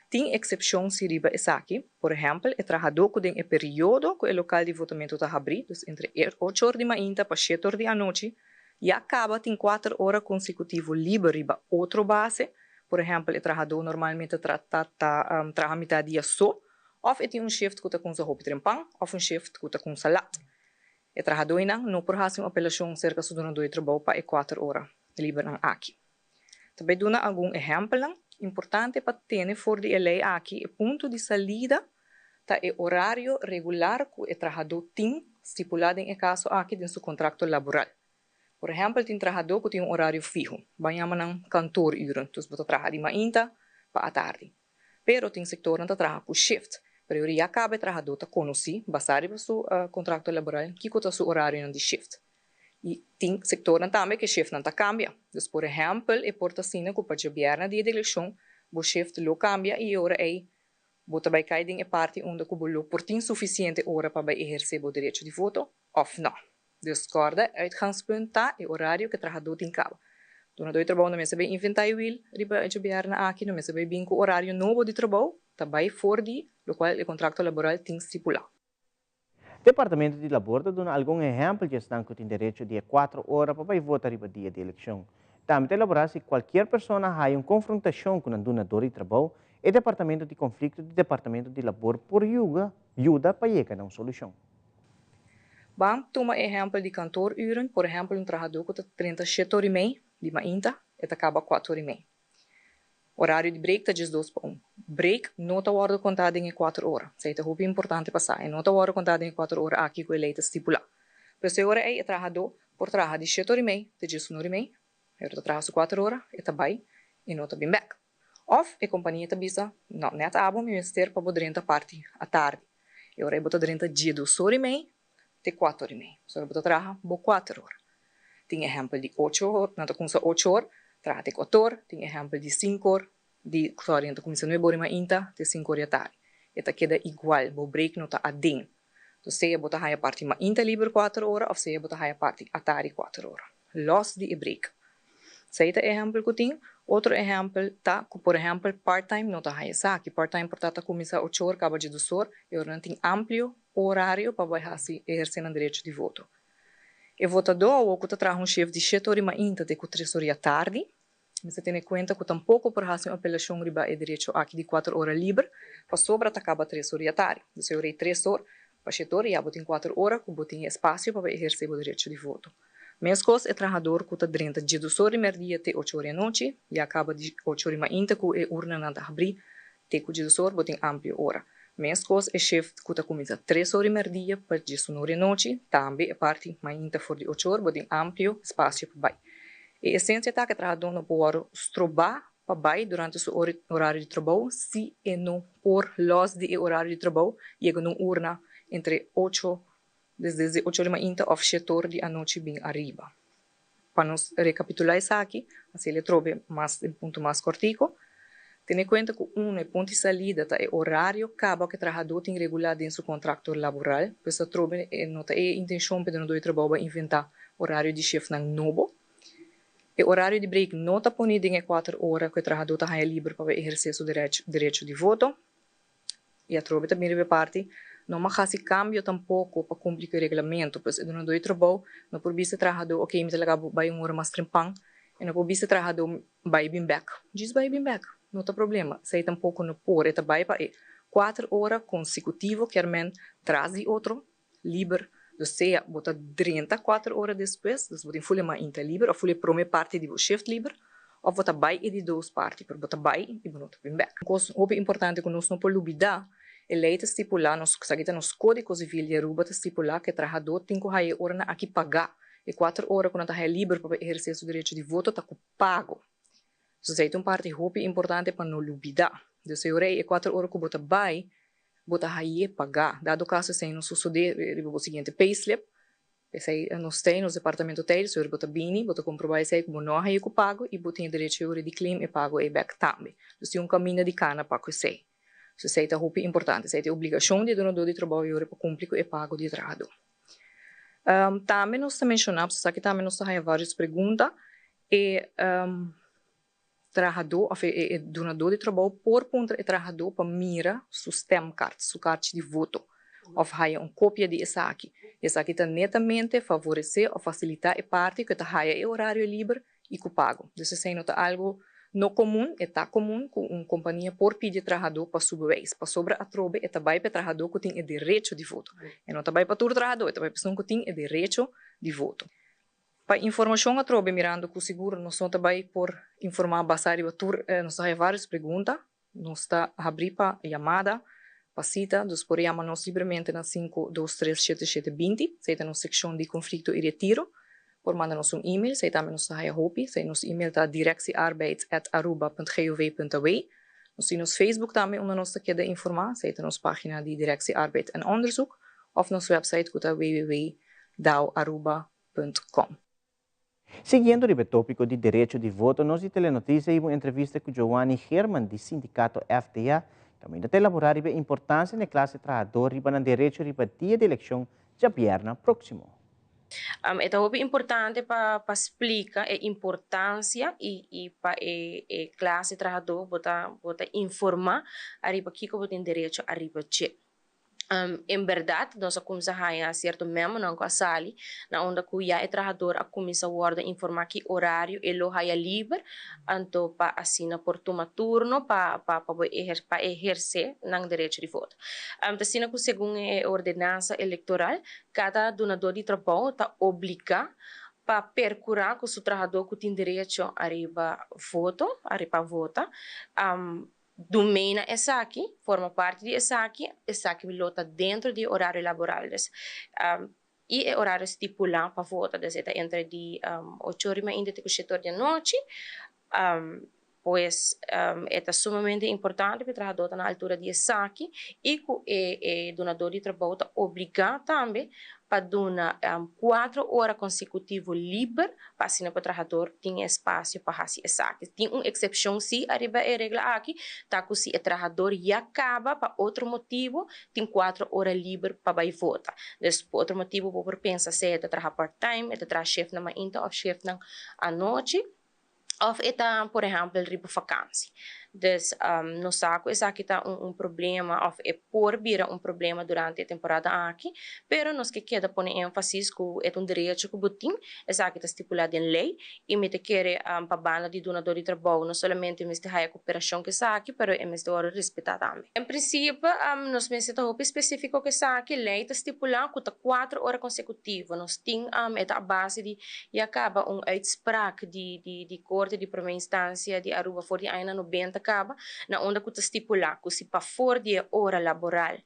Tin eksepshon si riba esaki, por ehèmpel e trahadó ku den e periodo ku e lokal di votamentu ta habrí, dus entre ocho or di mainta pa shete or di anochi, ya kaba tin kuater ora konsekutivo liber riba otro base. Por ehèmpel, e trahadó normalmente ta ta traha mitar dia so, òf e tin un shift ku ta kuminsá hopi trempan òf un shift ku ta kuminsá lat. E trahadónan no por hasi un apelashon serka su dunadó di trabou pa e kuater ora libernan aki. Ta bai duna algun ehèmpelnan. Importante pa tene for di e lei aki e punto di salida ta e orario regular ku e trahadó tin stipulá den e kaso aki den su kontrakto laboral. Por ehèmpel tin trahadó ku tin un orario fiho, ban yama nan kantooruren, dus bo ta traha di mainta pa atardi. Pero tin sektornan ta traha ku shift, pero e ora ya kaba e trahadó ta konosí, basá riba su kontrakto laboral, kiko ta su orarionan di shift. I tin sektornan tambe ku e shiftnan ta kambia. Dus por ehèmpel e por ta asina ku pa djabièrnè dia di elekshon bo shift lo kambia i e ora ei bo ta bai kai den e parti unda ku bo lo por tin sufisiente ora pa bai ehersé bo derecho di voto òf nò. Dus kòrda, uitgangspunt ta e orario ku e trahadó tin kaba. Dunadó di trabou no mester bai inventá e wiel riba e djabièrnè aki, no mester bai bin ku orario nobo di trabou, ta bai for di lokual e kontrakto laboral tin stipulá. Departamento di Labor ta duna algun ehèmpel di esnan ku tin derecho di e kuater ora pa bai vota riba dia di elekshon. Tambe ta elaborá si kualkier persona haya un konfrontashon ku nan dunador di trabou, e Departamento di Konflikto di Departamento di Labor por yuga yuda pa yega na un solushon. Ban tuma e ehèmpel di kantooruren, por ehèmpel un trahadó ku ta 30 shete ora i mei di mainta, e ta kaba kuater ora i mei. Orario di break ta 12 pa 1. Break no ta wòrdu kontá den e kuater ora. Esei ta hopi importante pa sa. E no ta wòrdu kontá den e kuater ora aki ku e lei ta stipulá. Pero si e ora ei e trahadó por traha di shete ora i mei te 11 ora i mei, e ora ta traha su kuater ora, e ta bai i no ta bin bèk. Òf e kompania ta bisa, No, nèt abo mi mester pa bo drenta parti atardi. E ora ei bo ta drenta 12 ora i mei te kuater ora i mei. Pasobra bo ta traha bo kuater ora. Tin ehèmpel di ocho or, nan ta kuminsá ocho or, traha te kuater or. Tin ehèmpel di sinku or, di, sòri, nan ta kuminsá nuebe or i mainta te sinku or di atardi. E ta keda igual, bo break no ta aden. Entonces sea bo ta haña parti mainta liber kuater ora òf sea bo ta haña parti atardi kuater ora, lòs di e break. Esei ta ehèmpel ku tin. Otro ehèmpel ta ku por ehèmpel part-time no ta haña esaki. Part-time por ta ta kuminsá ocho or kaba 12 or, e ora nan tin amplio orario pa bai hasi ehersé nan derecho di voto. E votadó awor ku ta traha un shift di shete or di mainta te ku tres or di atardi, mester tene kuenta ku tampoko por hasi un apelashon riba e derecho aki di kuater ora liber, pasobra ta kaba tres or di atardi. Dus e ora ei tres or pa shete or ya bo tin kuater ora ku bo tin e espasio pa bai ehersé bo derecho di voto. Meskos e trahador ku ta drenta 12 or di mèrdia te ocho or di anochi, ya kaba di ocho or di mainta ku e urnanan ta habrí te ku 12 or bo tin amplio ora. Meskos e shift ku ta kuminsá tres or di mèrdia pa 11 or di anochi, tambe e parti mainta for di ocho or bo tin amplio spasio pa bai. E esensia ta ku e trahadó no por wòrdu strobá pa bai durante su orario di trabou si e no por lòs di e orario di trabou yega na un urna entre ocho desde ocho or di mainta òf shete or di anochi bin ariba. Pa nos rekapitulá esaki, hasi el e trobe mas den punto mas kòrtiku, tene kuenta ku uno e punto di salida ta e orario kaba ku e trahadó tin regulá den su kontrakto laboral, pues atrobe e no ta e intenshon pa e dunadó di trabou bai inventá orario di shiftnan nobo. E orario di break no ta poni den e kuater ora ku e trahadó ta haña liber pa bai ehersé su derecho di voto. I atrobe ta bin riba e parti, no mag hasi kambio tampoko pa kumpli ku e reglamento. Pues e dunadó di trabou no por bisa e trahadó, okey, mi ta laga bo bai un ora mas trempan. E no por bisa e trahadó bai bin bèk. Djis bai bin bèk, no ta problema. Esei tampoko no por. E ta bai pa e kuater ora konsekutivo, kier men tras di otro, liber. Dus sea bo ta drenta kuater ora despues, dus bo tin ful e mainta liber òf ful e promé parti di bo shift liber, òf bo ta bai e di dos parti, pero bo ta bai i bo no ta bin bèk. Un kos hopi importante ku nos no por lubidá, e lei ta stipulá, nos esaki ta nos Kódigo Sivil di Aruba ta stipulá ku e trahadó tin ku haya e oranan aki pagá. E kuater ora ku nan ta haya liber pa ehersé su derecho di voto ta ku pago. Dus esei ta un parti hopi importante pa no lubidá. Dus e ora ei e kuater ora ku bo ta bai, bo ta haye pagá. Dado kaso esei no sosodé riba bo siguiente payslip, esei nos tei, nos departamento tei, dus ora bo ta bini, bo ta komprobá esei ku bo no a haye ku pago i bo tin e derecho e ora di claim e pago ei bèk tambe. Dus tin un kaminda di kana pa ku esei. Dus esei ta hopi importante. Esei ta e obligashon di e dunadó di trabou e ora pa kumpli ku e pago di e trahadó. Tambe nos ta menshoná, pasobra esaki tambe nos ta haña vários pregunta, e trahadó òf e dunadó di trabou por puntra e trahadó pa mira su stemkaart, su karchi di voto, òf haya un kopia di esaki. Esaki ta netamente favoresé òf fasilitá e parti ku e ta haya e orario liber i ku pago. Dus esei no ta algu no komun, e ta komun ku un kompania por pidi e trahadó pa su bewijs, pasobra atrobe e ta bai pa e trahadó ku tin e derecho di voto. E no ta bai pa tur trahadó, e ta bai pa esun ku tin e derecho di voto. Pa informashon atrobe mirando ku sigur nos no ta bai por informá basá riba tur, nos ta haya vários pregunta, nos ta habrí pa yamada, pa sita, dus por yama nos libremente na sinku dos tres shete shete binti, esei ta nos sekshon di konflikto i retiro. Por manda nos un email, esei tambe nos ta haya hopi, esei nos email ta directiearbeid at aruba punt gov punt aw. Nos tin nos Facebook tambe unda nos ta keda informá, esei ta nos página di Directie Arbeid en Onderzoek, òf nos website ku ta www daoaruba punt com. Siguiendo riba e tópiko di derecho di voto, nos di Telenotisia hiba un entrevista ku Giovanni Geerman di sindikato FTA, kaminda ta elaborá riba e importansia di e klase trahadó riba nan derecho riba dia di elekshon djabièrna próksimo. E ta hopi importante pa pa splika e importansia i i pa e e klase trahadó bo ta bo ta informá ariba kiko bo tin derecho ariba dje. En berdad nos a cuminsa haya cierto memonan cu a sali na unda cu ya e trahador a cuminsa wordo informa ki horario e lo haya liber anto pa asina por tuma turno pa pa pa bo pa eherce nan derecho di voto. Ta asina cu segun e ordenansa electoral cada dunador di trabou ta obliga pa percura cu su trahador cu tin derecho ariba voto ariba vota Dumei na esaki, forma parti di esaki, esaki lo ta dentro di e orario laboral des i e orario stipulá pa vota, des e ta entre di ocho ora i mainta te ku shete ora di anochi. Pues e ta sumamente importante pa e trahadó ta na altura di esaki i ku e e dunadó di trabou ta obligá tambe pa duna kuatro ora konsekutivo liber pa asina pa trahador tin e espasio pa hasi esaki. Tin un eksepshon si ariba e regla aki, ta ku si e trahador ya kaba pa otro motibu tin kuatro ora liber pa bai vota. Dus pa otro motibu bo por pensa sea e ta traha part time, e ta traha shiftnan mainta òf shiftnan anochi. Of e ta por ehempel riba vakantie. Dus nos sa ku esaki ta un problema of e por bira un problema durante e temporada aki, pero nos ke keda pone énfasis ku e ta un derecho ku bo tin, esaki ta stipulá den lei i mi ta kere pa banda di dunadó di trabou no solamente mester haya koperashon ku esaki, pero e mester wòrdu respetá tambe. En prinsipio nos mester ta hopi spesífiko ku esaki, lei ta stipulá ku ta kuater ora konsekutivo nos tin e ta a base di Ya caba un uitspraak di di di Corte di Prome Instancia di Aruba for di añanan nobenta caba, na unda cu ta stipula cu si pafor di e ora laboral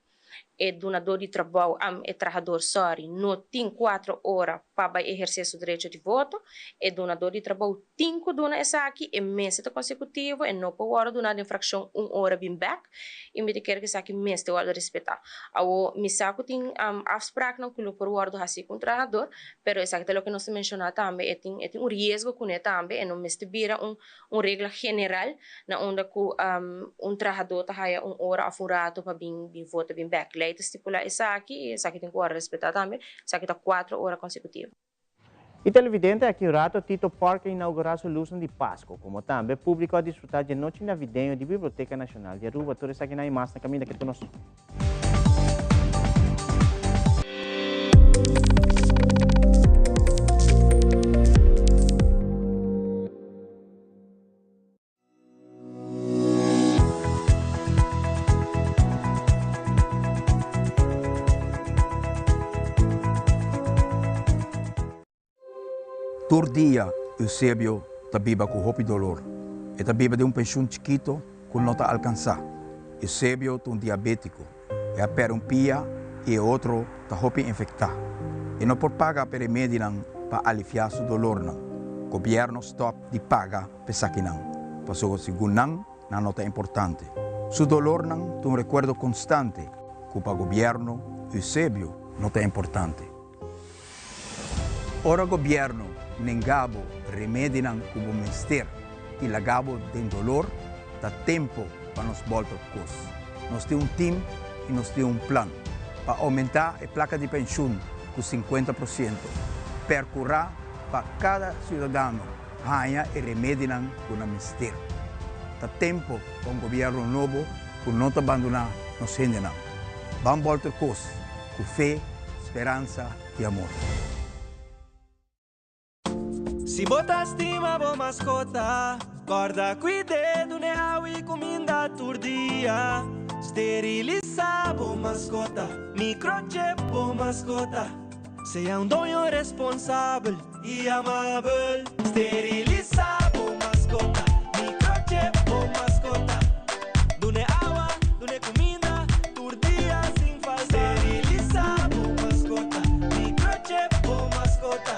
e dunador di trabou, am e trahador sorry, no tin cuatro ora pa bay eherce su derecho di voto, e dunador di trabou tin cu duna esaki, e mester ta consecutivo, e no por wordo duna den fraccion un ora bin bek. I mi ta kere ku esaki mester wòrdu respetá. Awor, mi sa ku tin afspraaknan ku lo por wòrdu hasí ku un trahador, pero esaki ta loke nos ta menshoná tambe, e tin e tin un riesgo kuné tambe, e no mester bira un un regla general na unda ku un trahadó ta haya un ora òf un rato pa bin bin vota bin bèk. Lei ta stipulá esaki i esaki tin ku wòrdu respetá tambe, esaki ta kuatro ora konsekutivo. E televidente aki un rato Tito Park a inaugurá su lusnan di Pasco, como tambe público a disfrutá dje nochi navideño di Biblioteca Nacional di Aruba. Tur esakinan y mas na caminda ke tur nos. Tur dia Eusebio ta biba ku hopi dolor. E ta biba den un penshun chikito ku no ta alkansá. Eusebio ta un diabétiko. E a pèrdè un pia i e otro ta hopi infektá. E no por paga pa e remedinan pa aliviá su dolornan. Gobièrnu stòp di paga p'esakinan, pasobra segun nan, nan no ta importante. Su dolornan ta un rekuerdo konstante ku pa gobièrnu Eusebio no ta importante. Ora gobièrnu nenga bo remedinan ku bo mester i laga bo den dolor, ta tempu pa nos bòlta kos. Nos tin un tim i nos tin un plan pa oumentá e plaka di penshun ku sinkuenta por siento, pèrkurá pa kada siudadano haña e remedinan ku nan mester. Ta tempu pa un gobièrnu nobo ku no ta bandoná nos hendenan. Ban bòlta kos ku fe, speransa i amor. Si bo ta stima bo maskota. Corda cuid'e, dun'e awa y cuminda tur dia. Sterilisa bo mascota, microchip bo mascota. Sea un doño responsabel y amabel. Sterilisa bo mascota, microchip bo mascota. Dun'e awa, dun'e cuminda tur dia sin falta. Sterilisa bo mascota, microchip bo mascota.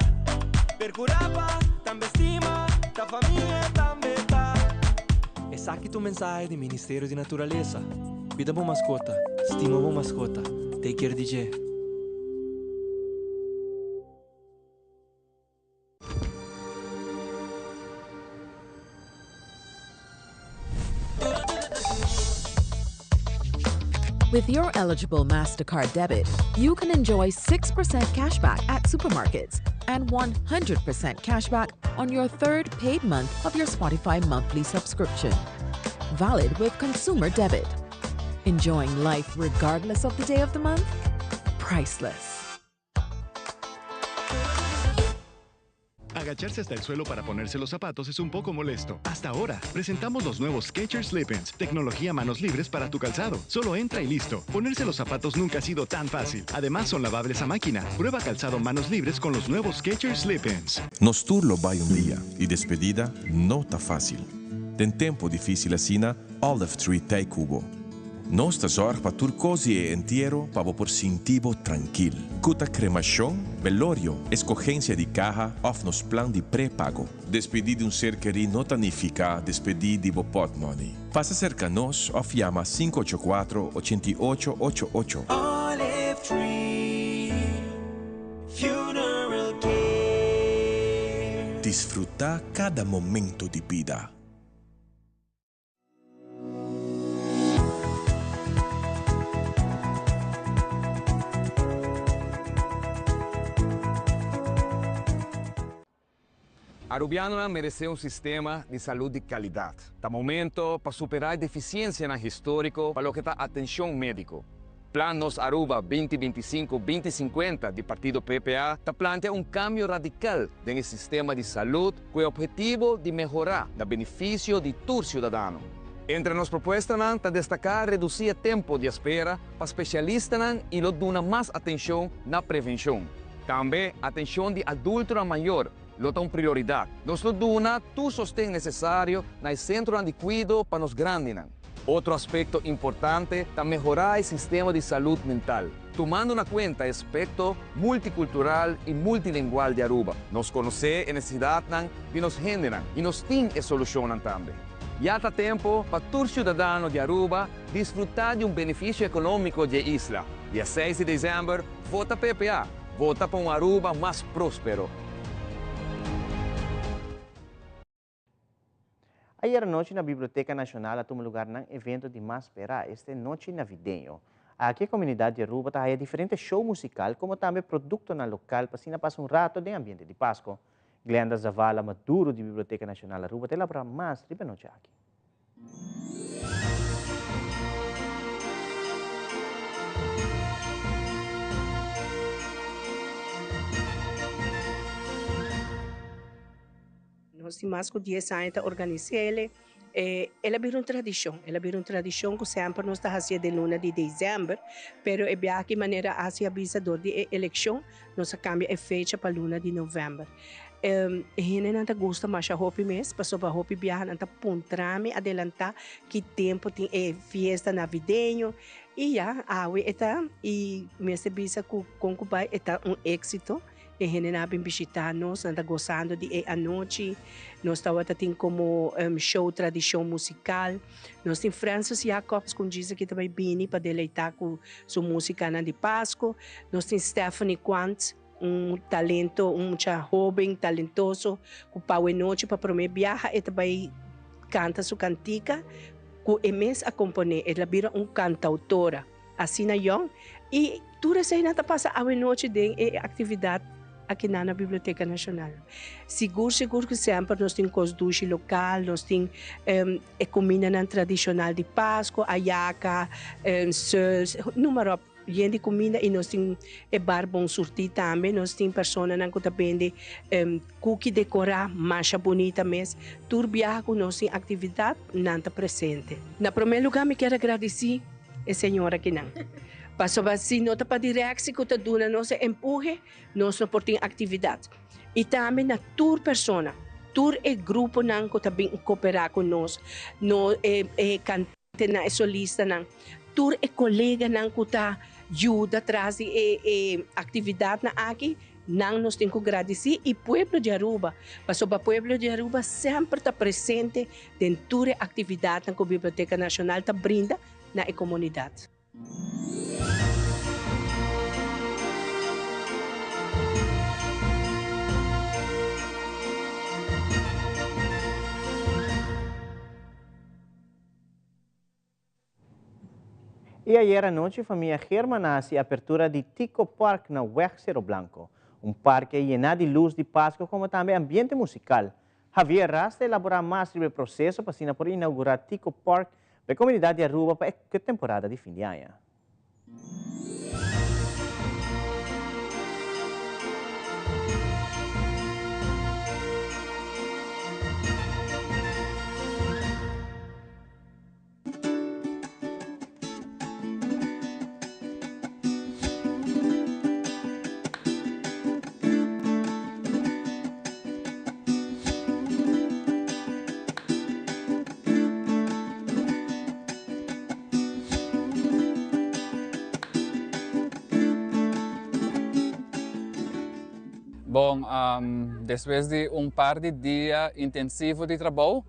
Percura pa tambe stima, ta famia tambe ta. Esaki ta un mensahe di Ministerio di Naturalesa. Cuida bo mascota, stima bo mascota, take care di dje. With your eligible MasterCard debit, you can enjoy 6% cashback at supermarkets and 100% cashback on your third paid month of your Spotify monthly subscription. Valid with consumer debit. Enjoying life regardless of the day of the month? Priceless. Agacharse hasta el suelo para ponerse los zapatos es un poco molesto. Hasta ahora, presentamos los nuevos Skechers Slip-ins, tecnología manos libres para tu calzado. Solo entra y listo. Ponerse los zapatos nunca ha sido tan fácil. Además, son lavables a máquina. Prueba calzado manos libres con los nuevos Skechers Slip-ins. Nos tur lo bai un dia y despedida no ta facil. Den tempo dificil asina, Olive Tree t'ey cu bo. Nos ta zorg pa tur cos di e entiero pa bo por sinti bo trankil. Cu ta cremacion, belorio, escogencia di caha of nos plan di prepago. Despedi di un ser keri no ta nifica despedi di bo potmoney. Pasa cerca nos of yama 584 88 88. Olive Tree Funeral Care. Disfruta cada momento di bida. Arubianonan merece un sistema di salud di calidad. Ta momento pa supera e deficiencianan historico pa loke ta atencion medico. Plan Nos Aruba 2025, 2050 di partido PPA ta plantea un cambio radical den e sistema di salud cu e obhetivo di mehora na beneficio di tur ciudadano. Entre nos propuestanan ta destaca reduci e tempo di espera pa specialistanan y lo duna mas atencion na prevencion. Tambe atencion di adultonan mayor lo ta un prioridad. Nos lo duna tur sosten necesario na e centronan di cuido pa nos grandinan. Otro aspecto importante ta mehora e sistema di salud mental, tumando na cuenta e aspecto multicultural y multilingual di Aruba. Nos conoce e necesidadnan di nos hendenan y nos tin e solucionnan tambe. Ya ta tempo pa tur ciudadano di Aruba disfruta di un beneficio economico di e isla. Dia seis di december, vota PPA, vota pa un Aruba mas prospero. Ayer anochi na Biblioteca Nacional a tuma lugar nan evento di mas spera, este Nochi Navideño. Aki e comunidad di Aruba ta haya diferente show musical como tambe productonan local pa asina pasa un rato den ambiente di Pasco. Glenda Zavala Maduro di Biblioteca Nacional Aruba ta elabora mas riba e nochi aki. Nos tin mas ku dies aña ta organis'é. El a bira un tradishon. El a bira un tradishon ku semper nos ta hasié den luna di desèmber, pero e biaha aki manera Asi a bisa dor di e elekshon nos a kambia e fecha pa luna di novèmber. E hendenan ta gusta masha hopi mes pasobra hopi biaha nan ta puntra mi adelantá ki tempu tin e fiesta navideño i ya awe e ta i mester bisa ku kon ku bai e ta un éksito. E hendenan a bin bishitá nos, nan ta gosando di e anochi. Nos tabata tin komo show tradishon musikal. Nos tin Francis Jacobs ku un djis aki ta bai bini pa deleitá ku su musikanan di Pasku. Nos tin Stephanie Quant, un talento, un mucha hóben talentoso ku pawe nochi pa promé biaha e ta bai kanta su kantika ku e mes a komponé. El a bira un kantautora. Asina yòn i tur eseinan ta pasa awenochi den e aktividat akinan na Biblioteka Nashonal. Sigur sigur ku semper nos tin kos dushi lokal, nos tin e kumindanan tradishonal di Pasku, ayaka, sùls, numa ròp. Yen di kuminda i nos tin e bar bon surtí tambe. Nos tin personanan ku ta bende kuki dekorá masha bunita mes. Tur biaha ku nos tin aktividat, nan ta presente. Na promé lugá mi kier a gradisí e señora kinan. Pasobra si no ta pa direksi ku ta duna nos e empuhe, nos no por tin aktividat. I tambe na tur persona, tur e gruponan ku ta bin koperá ku nos, no e kantantenan, e solistanan, tur e koleganan ku ta yuda tras di e e aktividatnan aki, nan nos tin ku gradisí i pueblo di Aruba, pasobra pueblo di Aruba semper ta presente den tur e aktividatnan ku Biblioteka Nashonal ta brinda na e komunidat. Y ayera nochi famia Geerman a haci apertura di Tico Park na Weg Cerro Blanco. Un parke yena di luz di Pasco como tambe ambiente musical. Javier Ras ta elabora mas riba e proceso pa asina por inaugura Tico Park pa e comunidad di Aruba pa e temporada di fin di aña. Bon, despues di un par di dia intensivo di trabou,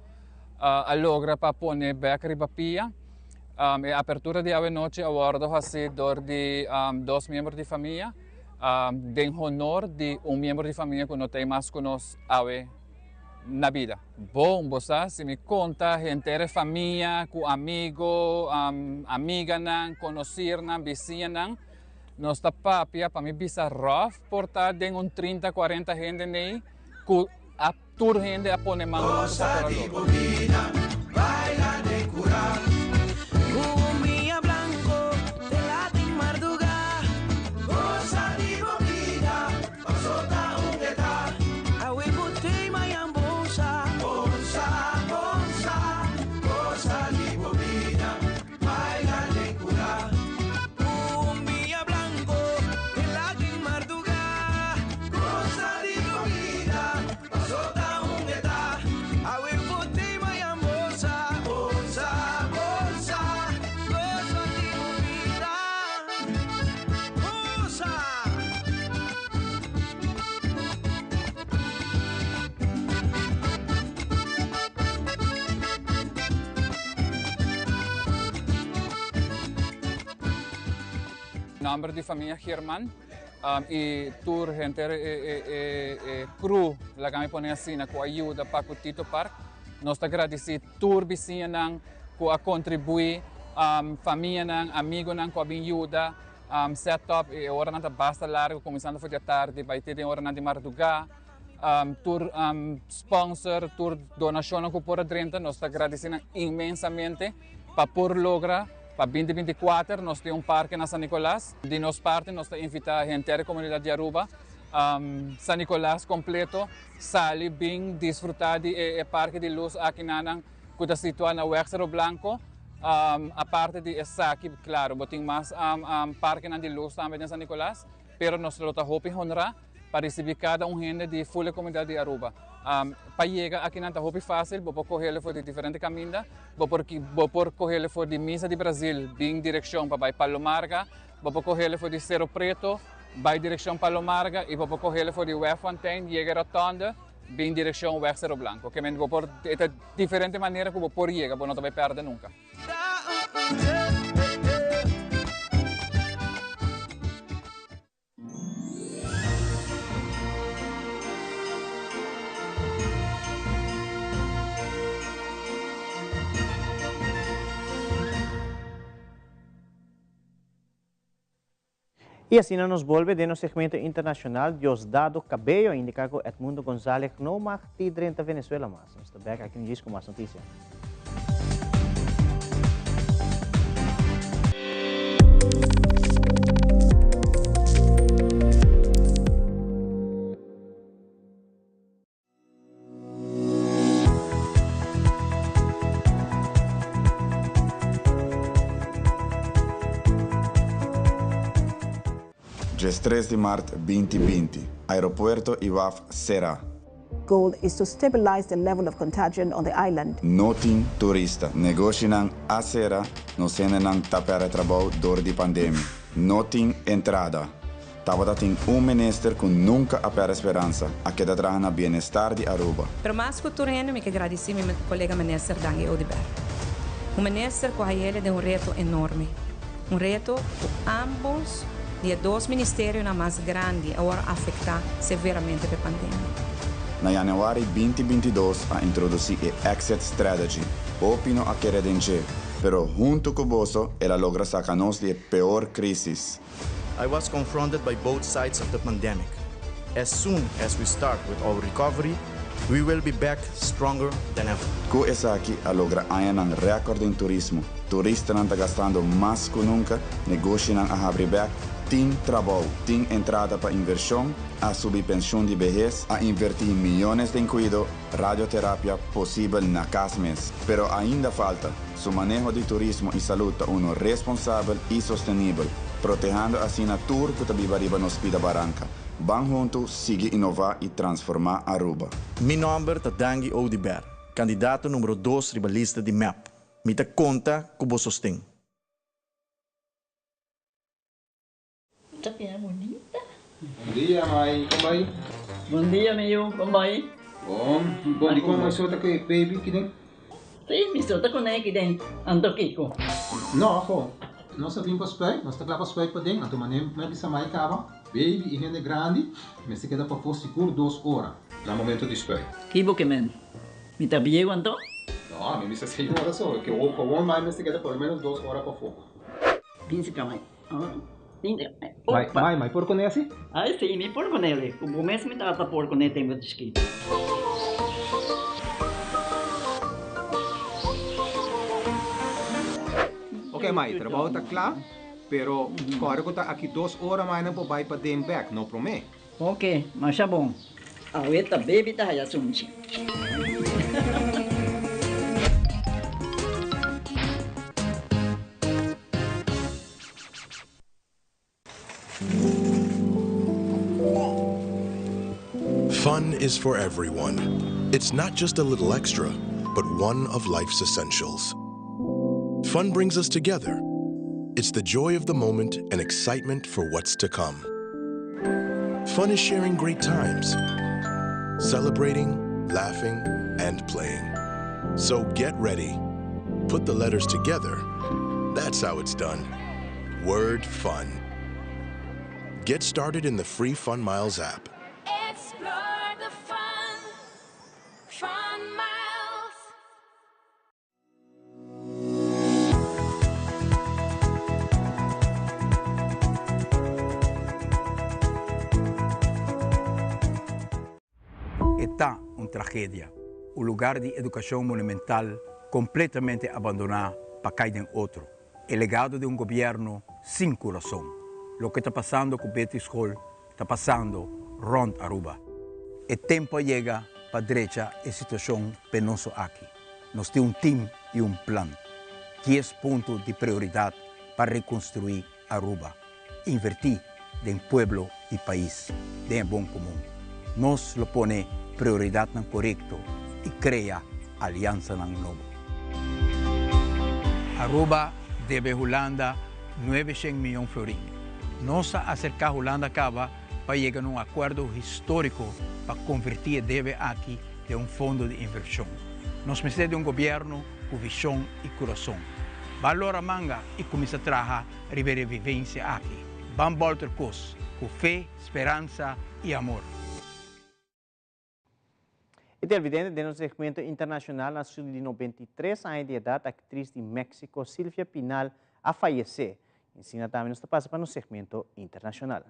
a logra pa pone bek riba pia. E apertura di awe nochi a wordo haci dor di dos miembro di famia. Den honor di un miembro di famia ku no ta ei mas ku nos awe na bida. Bon, bo sa, si mi konta henter e famia ku amigo, amiganan, konosirnan, bisiñanan, nos ta papia, pa mi bisa ròf por ta den un trinta, kuarenta hende nei ku a tur hende a pone man huntu pa por a logra. Nomber di famia Geerman y tur henter e crew, laga mi pone asina, cu a yuda pa cu Tito Park. Nos ta gradici tur bisiñanan cu a contribui, famianan, amigonan cu a bin yuda set up y e oranan ta basta largo cuminsando for di atardi bay te den oranan di marduga. Tur sponsor, tur donacionnan cu por a drenta, nos ta gradici nan inmensamente pa por logra pa binti binti kuater nos tin un parke na San Nicolas. Di nos parti nos ta invita henter e comunidad di Aruba, San Nicolas completo sali bin disfruta di e parke di luz aki nanan cu ta situa na Weg Cerro Blanco. Aparte di esaki, claro, bo tin mas parkenan di luz tambe den San Nicolas, pero nos lo ta hopi honra pa ricibi cada un hende di full e comunidad di Aruba. Pa yega akinan ta hopi facil, bo por cohele for di diferente caminda, bo por bo por cohele for di Misa di Brazil bin direccion pa bay Palo Marga, bo por cohele for di Cerro Preto bay direccion Palo Marga y bo por cohele for di Weg Fontein yega e rotonde bin direccion Weg Cerro Blanco. Ke men bo por e ta diferente manera cu bo por yega, bo no ta bay perde nunca. Y asina nos bolbe den nos segmento internacional Diosdado Cabello a indica cu Edmundo Gonzalez no mag di drenta Venezuela mas. Nos ta bek aki un djis cu mas noticia. 13 di mart 2020, aeropuerto y waf sera. Goal is to stabilize the level of contagion on the island. No tin turista. Negoshinan a sera, nos hendenan ta perde trabou door di pandemia. No tin entrada. Tabata tin un minister cu nunca a perde speransa, a keda traha na bienestar di Aruba. Pero mas cu tur hende mi ke gradici mi colega minister Dangui Oduber. Un minister cu a hayele den un reto enorme. Un reto cu ambos di e dos ministerionan mas grandi a worde afecta severamente p'e pandemia. Na januari 2022 a introduci e Exit Strategy. Hopi no a kere den dje, pero hunto cu boso el a logra saca nos di e peor crisis. I was confronted by both sides of the pandemic. As soon as we start with our recovery, we will be back stronger than ever. Cu esaki a logra añanan record den turismo. Turistanan ta gastando mas cu nunca, negoshinan a habri bek, tin trabou, tin entrada pa inversion, a subi pensioen di behes, a inverti miyones den cuido, radioterapia posibel na cas mes. Pero ainda falta. Su maneho di turismo y salud ta uno responsabel y sostenibel, protehando asina tur cu ta biba riba nos pida baranca. Ban hunto, sigui innova y transforma Aruba. Mi nomber ta Dangui Oduber, candidato numero 2 riba lista di MEP. Mi ta conta cu bo sosten. Ta bira bunita. Bon dia, mai. Con bai? Bon dia, mi yu. Con bai? Bon. Bon, di con mai so ta cu e baby ki den? Si, mi so ta cu ne ki den. Anto kico? No, ajo. Nos a bin pa spuit. Nos ta cla pa spuit paden. Anto mane mi a bisa mai caba, baby y hende grandi mester keda pafó sigur dos ora na momento di spuit. Kibo ke men? Mi ta bieu anto? No, mi bisa señora so. Ke gewoon mai mester keda por lo menos dos ora pafó. Bin si cama. Mai, mai, mai por kuné asi? Ai si, mi por kuné. Ku bo mes mi tata por kuné tempu di chikitu. Ok mai, trabou ta kla, pero kòrda ku ta aki dos ora mai nan por bai paden bèk, no promé. Ok, masha bon. Awe ta baby ta haya sunchi. Fun is for everyone. It's not just a little extra, but one of life's essentials. Fun brings us together. It's the joy of the moment and excitement for what's to come. Fun is sharing great times, celebrating, laughing, and playing. So get ready. Put the letters together. That's how it's done. Word fun. Get started in the free Fun Miles app. Explore the fun. Fun Miles. E ta un tragedia. Un lugar di educacion monumental completamente abandona pa cay den otro. E legado di un gobierno sin curason. Loke ta pasando cu Betty School ta pasando rond Aruba. E tempo a yega pa drecha e situacion penoso aki. Nos tin un team y un plan. Dies punto di prioridad pa reconstrui Aruba. Inverti den pueblo y pais, den e bon comun. Nos lo pone prioridadnan corecto y crea alianzanan nobo. Aruba debe Hulanda nuebeshen miyon florin. Nos a acerca Hulanda caba pa yega na un acuerdo historico pa converti e debe aki den un fondo di inversion. Nos mester di un gobierno cu vision y curason. Ban lora manga y cuminsa traha riba e revivencia aki. Ban bolter cos cu fe, speransa y amor. E televidente den nos segmento internacional na su di 93 aña di edad, actriz di Mexico Silvia Pinal a fayece. Asina tambe nos ta pasa pa nos segmento internacional.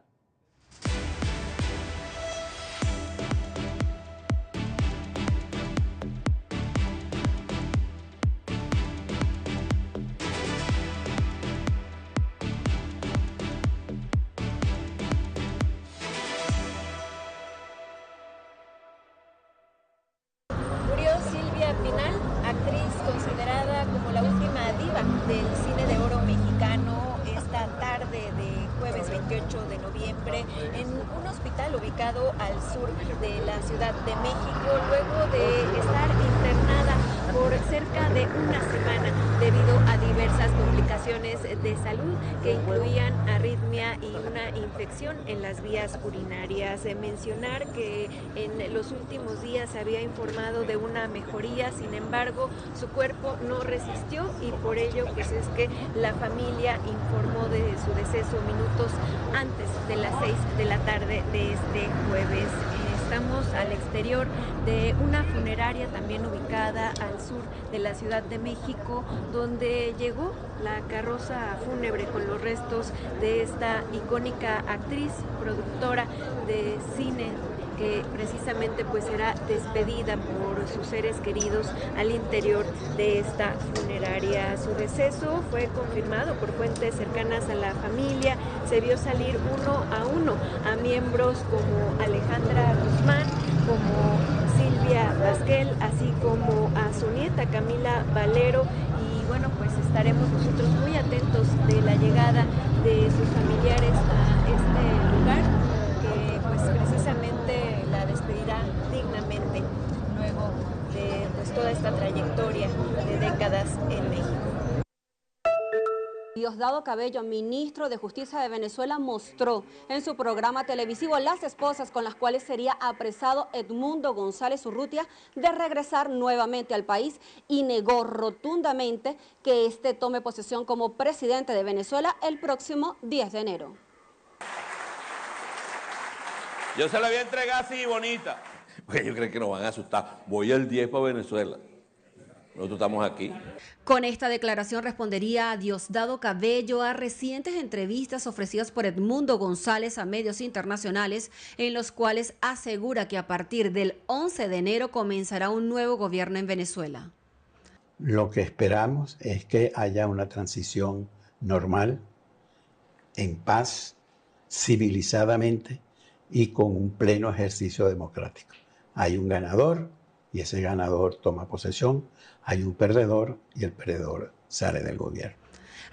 Murió Silvia Pinal, actriz considerada como la última diva del cine de oro mexicano, esta tarde de jueves 28 de noviembre. hospital ubicado al sur de la Ciudad de México, luego de estar internada por cerca de una semana debido a diversas complicaciones de salud que incluían arritmia y una infección en las vías urinarias. Mencionar que en los últimos días se había informado de una mejoría, sin embargo, su cuerpo no resistió y por ello pues es que la familia informó de su deceso minutos antes de las 6 de la tarde de este jueves. Estamos al exterior de una funeraria también ubicada al sur de la Ciudad de México, donde llegó la carroza fúnebre con los restos de esta icónica actriz, productora de cine, que precisamente pues será despedida por sus seres queridos al interior de esta funeraria. Su deceso fue confirmado por fuentes cercanas a la familia. Se vio salir uno a uno a miembros como Alejandra Guzmán, como Silvia Pasquel, así como a su nieta Camila Valero. Y bueno, pues estaremos nosotros muy atentos de la llegada de sus familiares a este lugar, que pues precisamente la despedirá dignamente luego de pues, toda esta trayectoria de décadas en México. Diosdado Cabello, ministro de Justicia de Venezuela, mostró en su programa televisivo las esposas con las cuales sería apresado Edmundo González Urrutia de regresar nuevamente al país y negó rotundamente que éste tome posesión como presidente de Venezuela el próximo 10 de enero. Yo se la voy a entregar así, bonita. Porque ellos creen que nos van a asustar. Voy el 10 para Venezuela. Nosotros estamos aquí. Con esta declaración respondería a Diosdado Cabello a recientes entrevistas ofrecidas por Edmundo González a medios internacionales, en los cuales asegura que a partir del 11 de enero comenzará un nuevo gobierno en Venezuela. Lo que esperamos es que haya una transición normal, en paz, civilizadamente y con un pleno ejercicio democrático. Hay un ganador y ese ganador toma posesión, hay un perdedor y el perdedor sale del gobierno.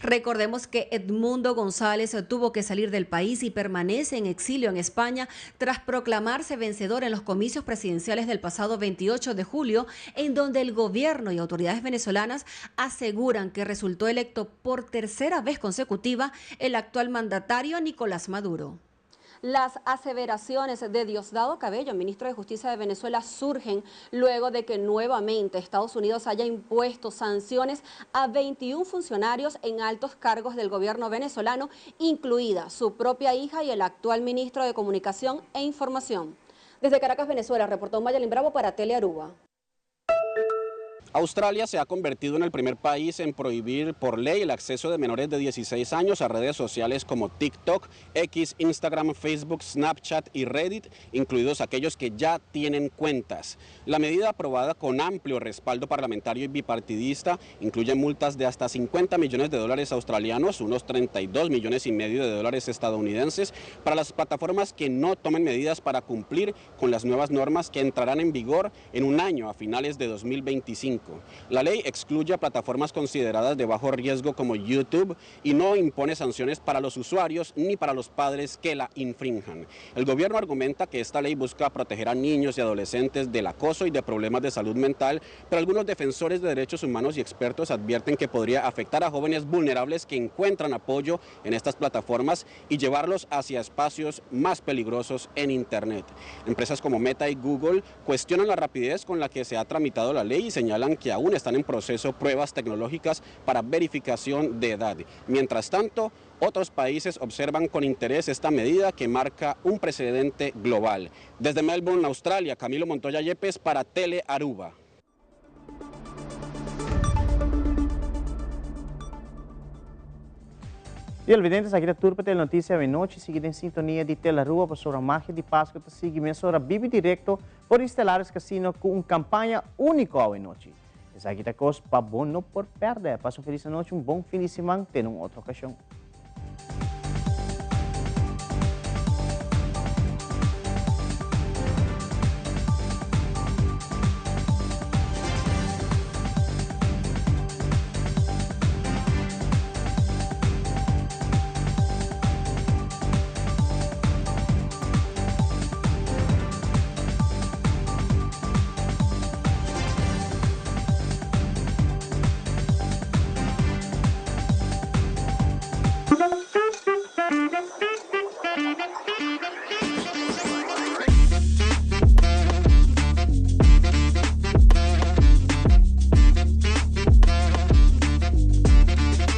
Recordemos que Edmundo González tuvo que salir del país y permanece en exilio en España tras proclamarse vencedor en los comicios presidenciales del pasado 28 de julio, en donde el gobierno y autoridades venezolanas aseguran que resultó electo por tercera vez consecutiva el actual mandatario Nicolás Maduro. Las aseveraciones de Diosdado Cabello, ministro de Justicia de Venezuela, surgen luego de que nuevamente Estados Unidos haya impuesto sanciones a 21 funcionarios en altos cargos del gobierno venezolano, incluida su propia hija y el actual ministro de Comunicación e Información. Desde Caracas, Venezuela, reportó Mayalín Bravo para Telearuba. Australia se ha convertido en el primer país en prohibir por ley el acceso de menores de 16 años a redes sociales como TikTok, X, Instagram, Facebook, Snapchat y Reddit, incluidos aquellos que ya tienen cuentas. La medida aprobada con amplio respaldo parlamentario y bipartidista incluye multas de hasta 50 millones de dólares australianos, unos 32 millones y medio de dólares estadounidenses, para las plataformas que no tomen medidas para cumplir con las nuevas normas que entrarán en vigor en un año a finales de 2025. La ley excluye a plataformas consideradas de bajo riesgo como YouTube y no impone sanciones para los usuarios ni para los padres que la infrinjan. El gobierno argumenta que esta ley busca proteger a niños y adolescentes del acoso y de problemas de salud mental, pero algunos defensores de derechos humanos y expertos advierten que podría afectar a jóvenes vulnerables que encuentran apoyo en estas plataformas y llevarlos hacia espacios más peligrosos en Internet. Empresas como Meta y Google cuestionan la rapidez con la que se ha tramitado la ley y señalan que aún están en proceso pruebas tecnológicas para verificación de edad. Mientras tanto, otros países observan con interés esta medida que marca un precedente global. Desde Melbourne, Australia, Camilo Montoya Yepes para Tele Aruba. Televidentes, aki ta tur pa Telenoticia awe nochi. Sigui den sintonia di Telaruba pasobra Magia di Pasco ta sigui mesora bibi directo for di Stellaris Casino cu un campaña unico awe nochi. Esaki ta cos pa bo no por perde. Pasa un feliz anochi, un bon fin di siman. Te na un otro ocasion.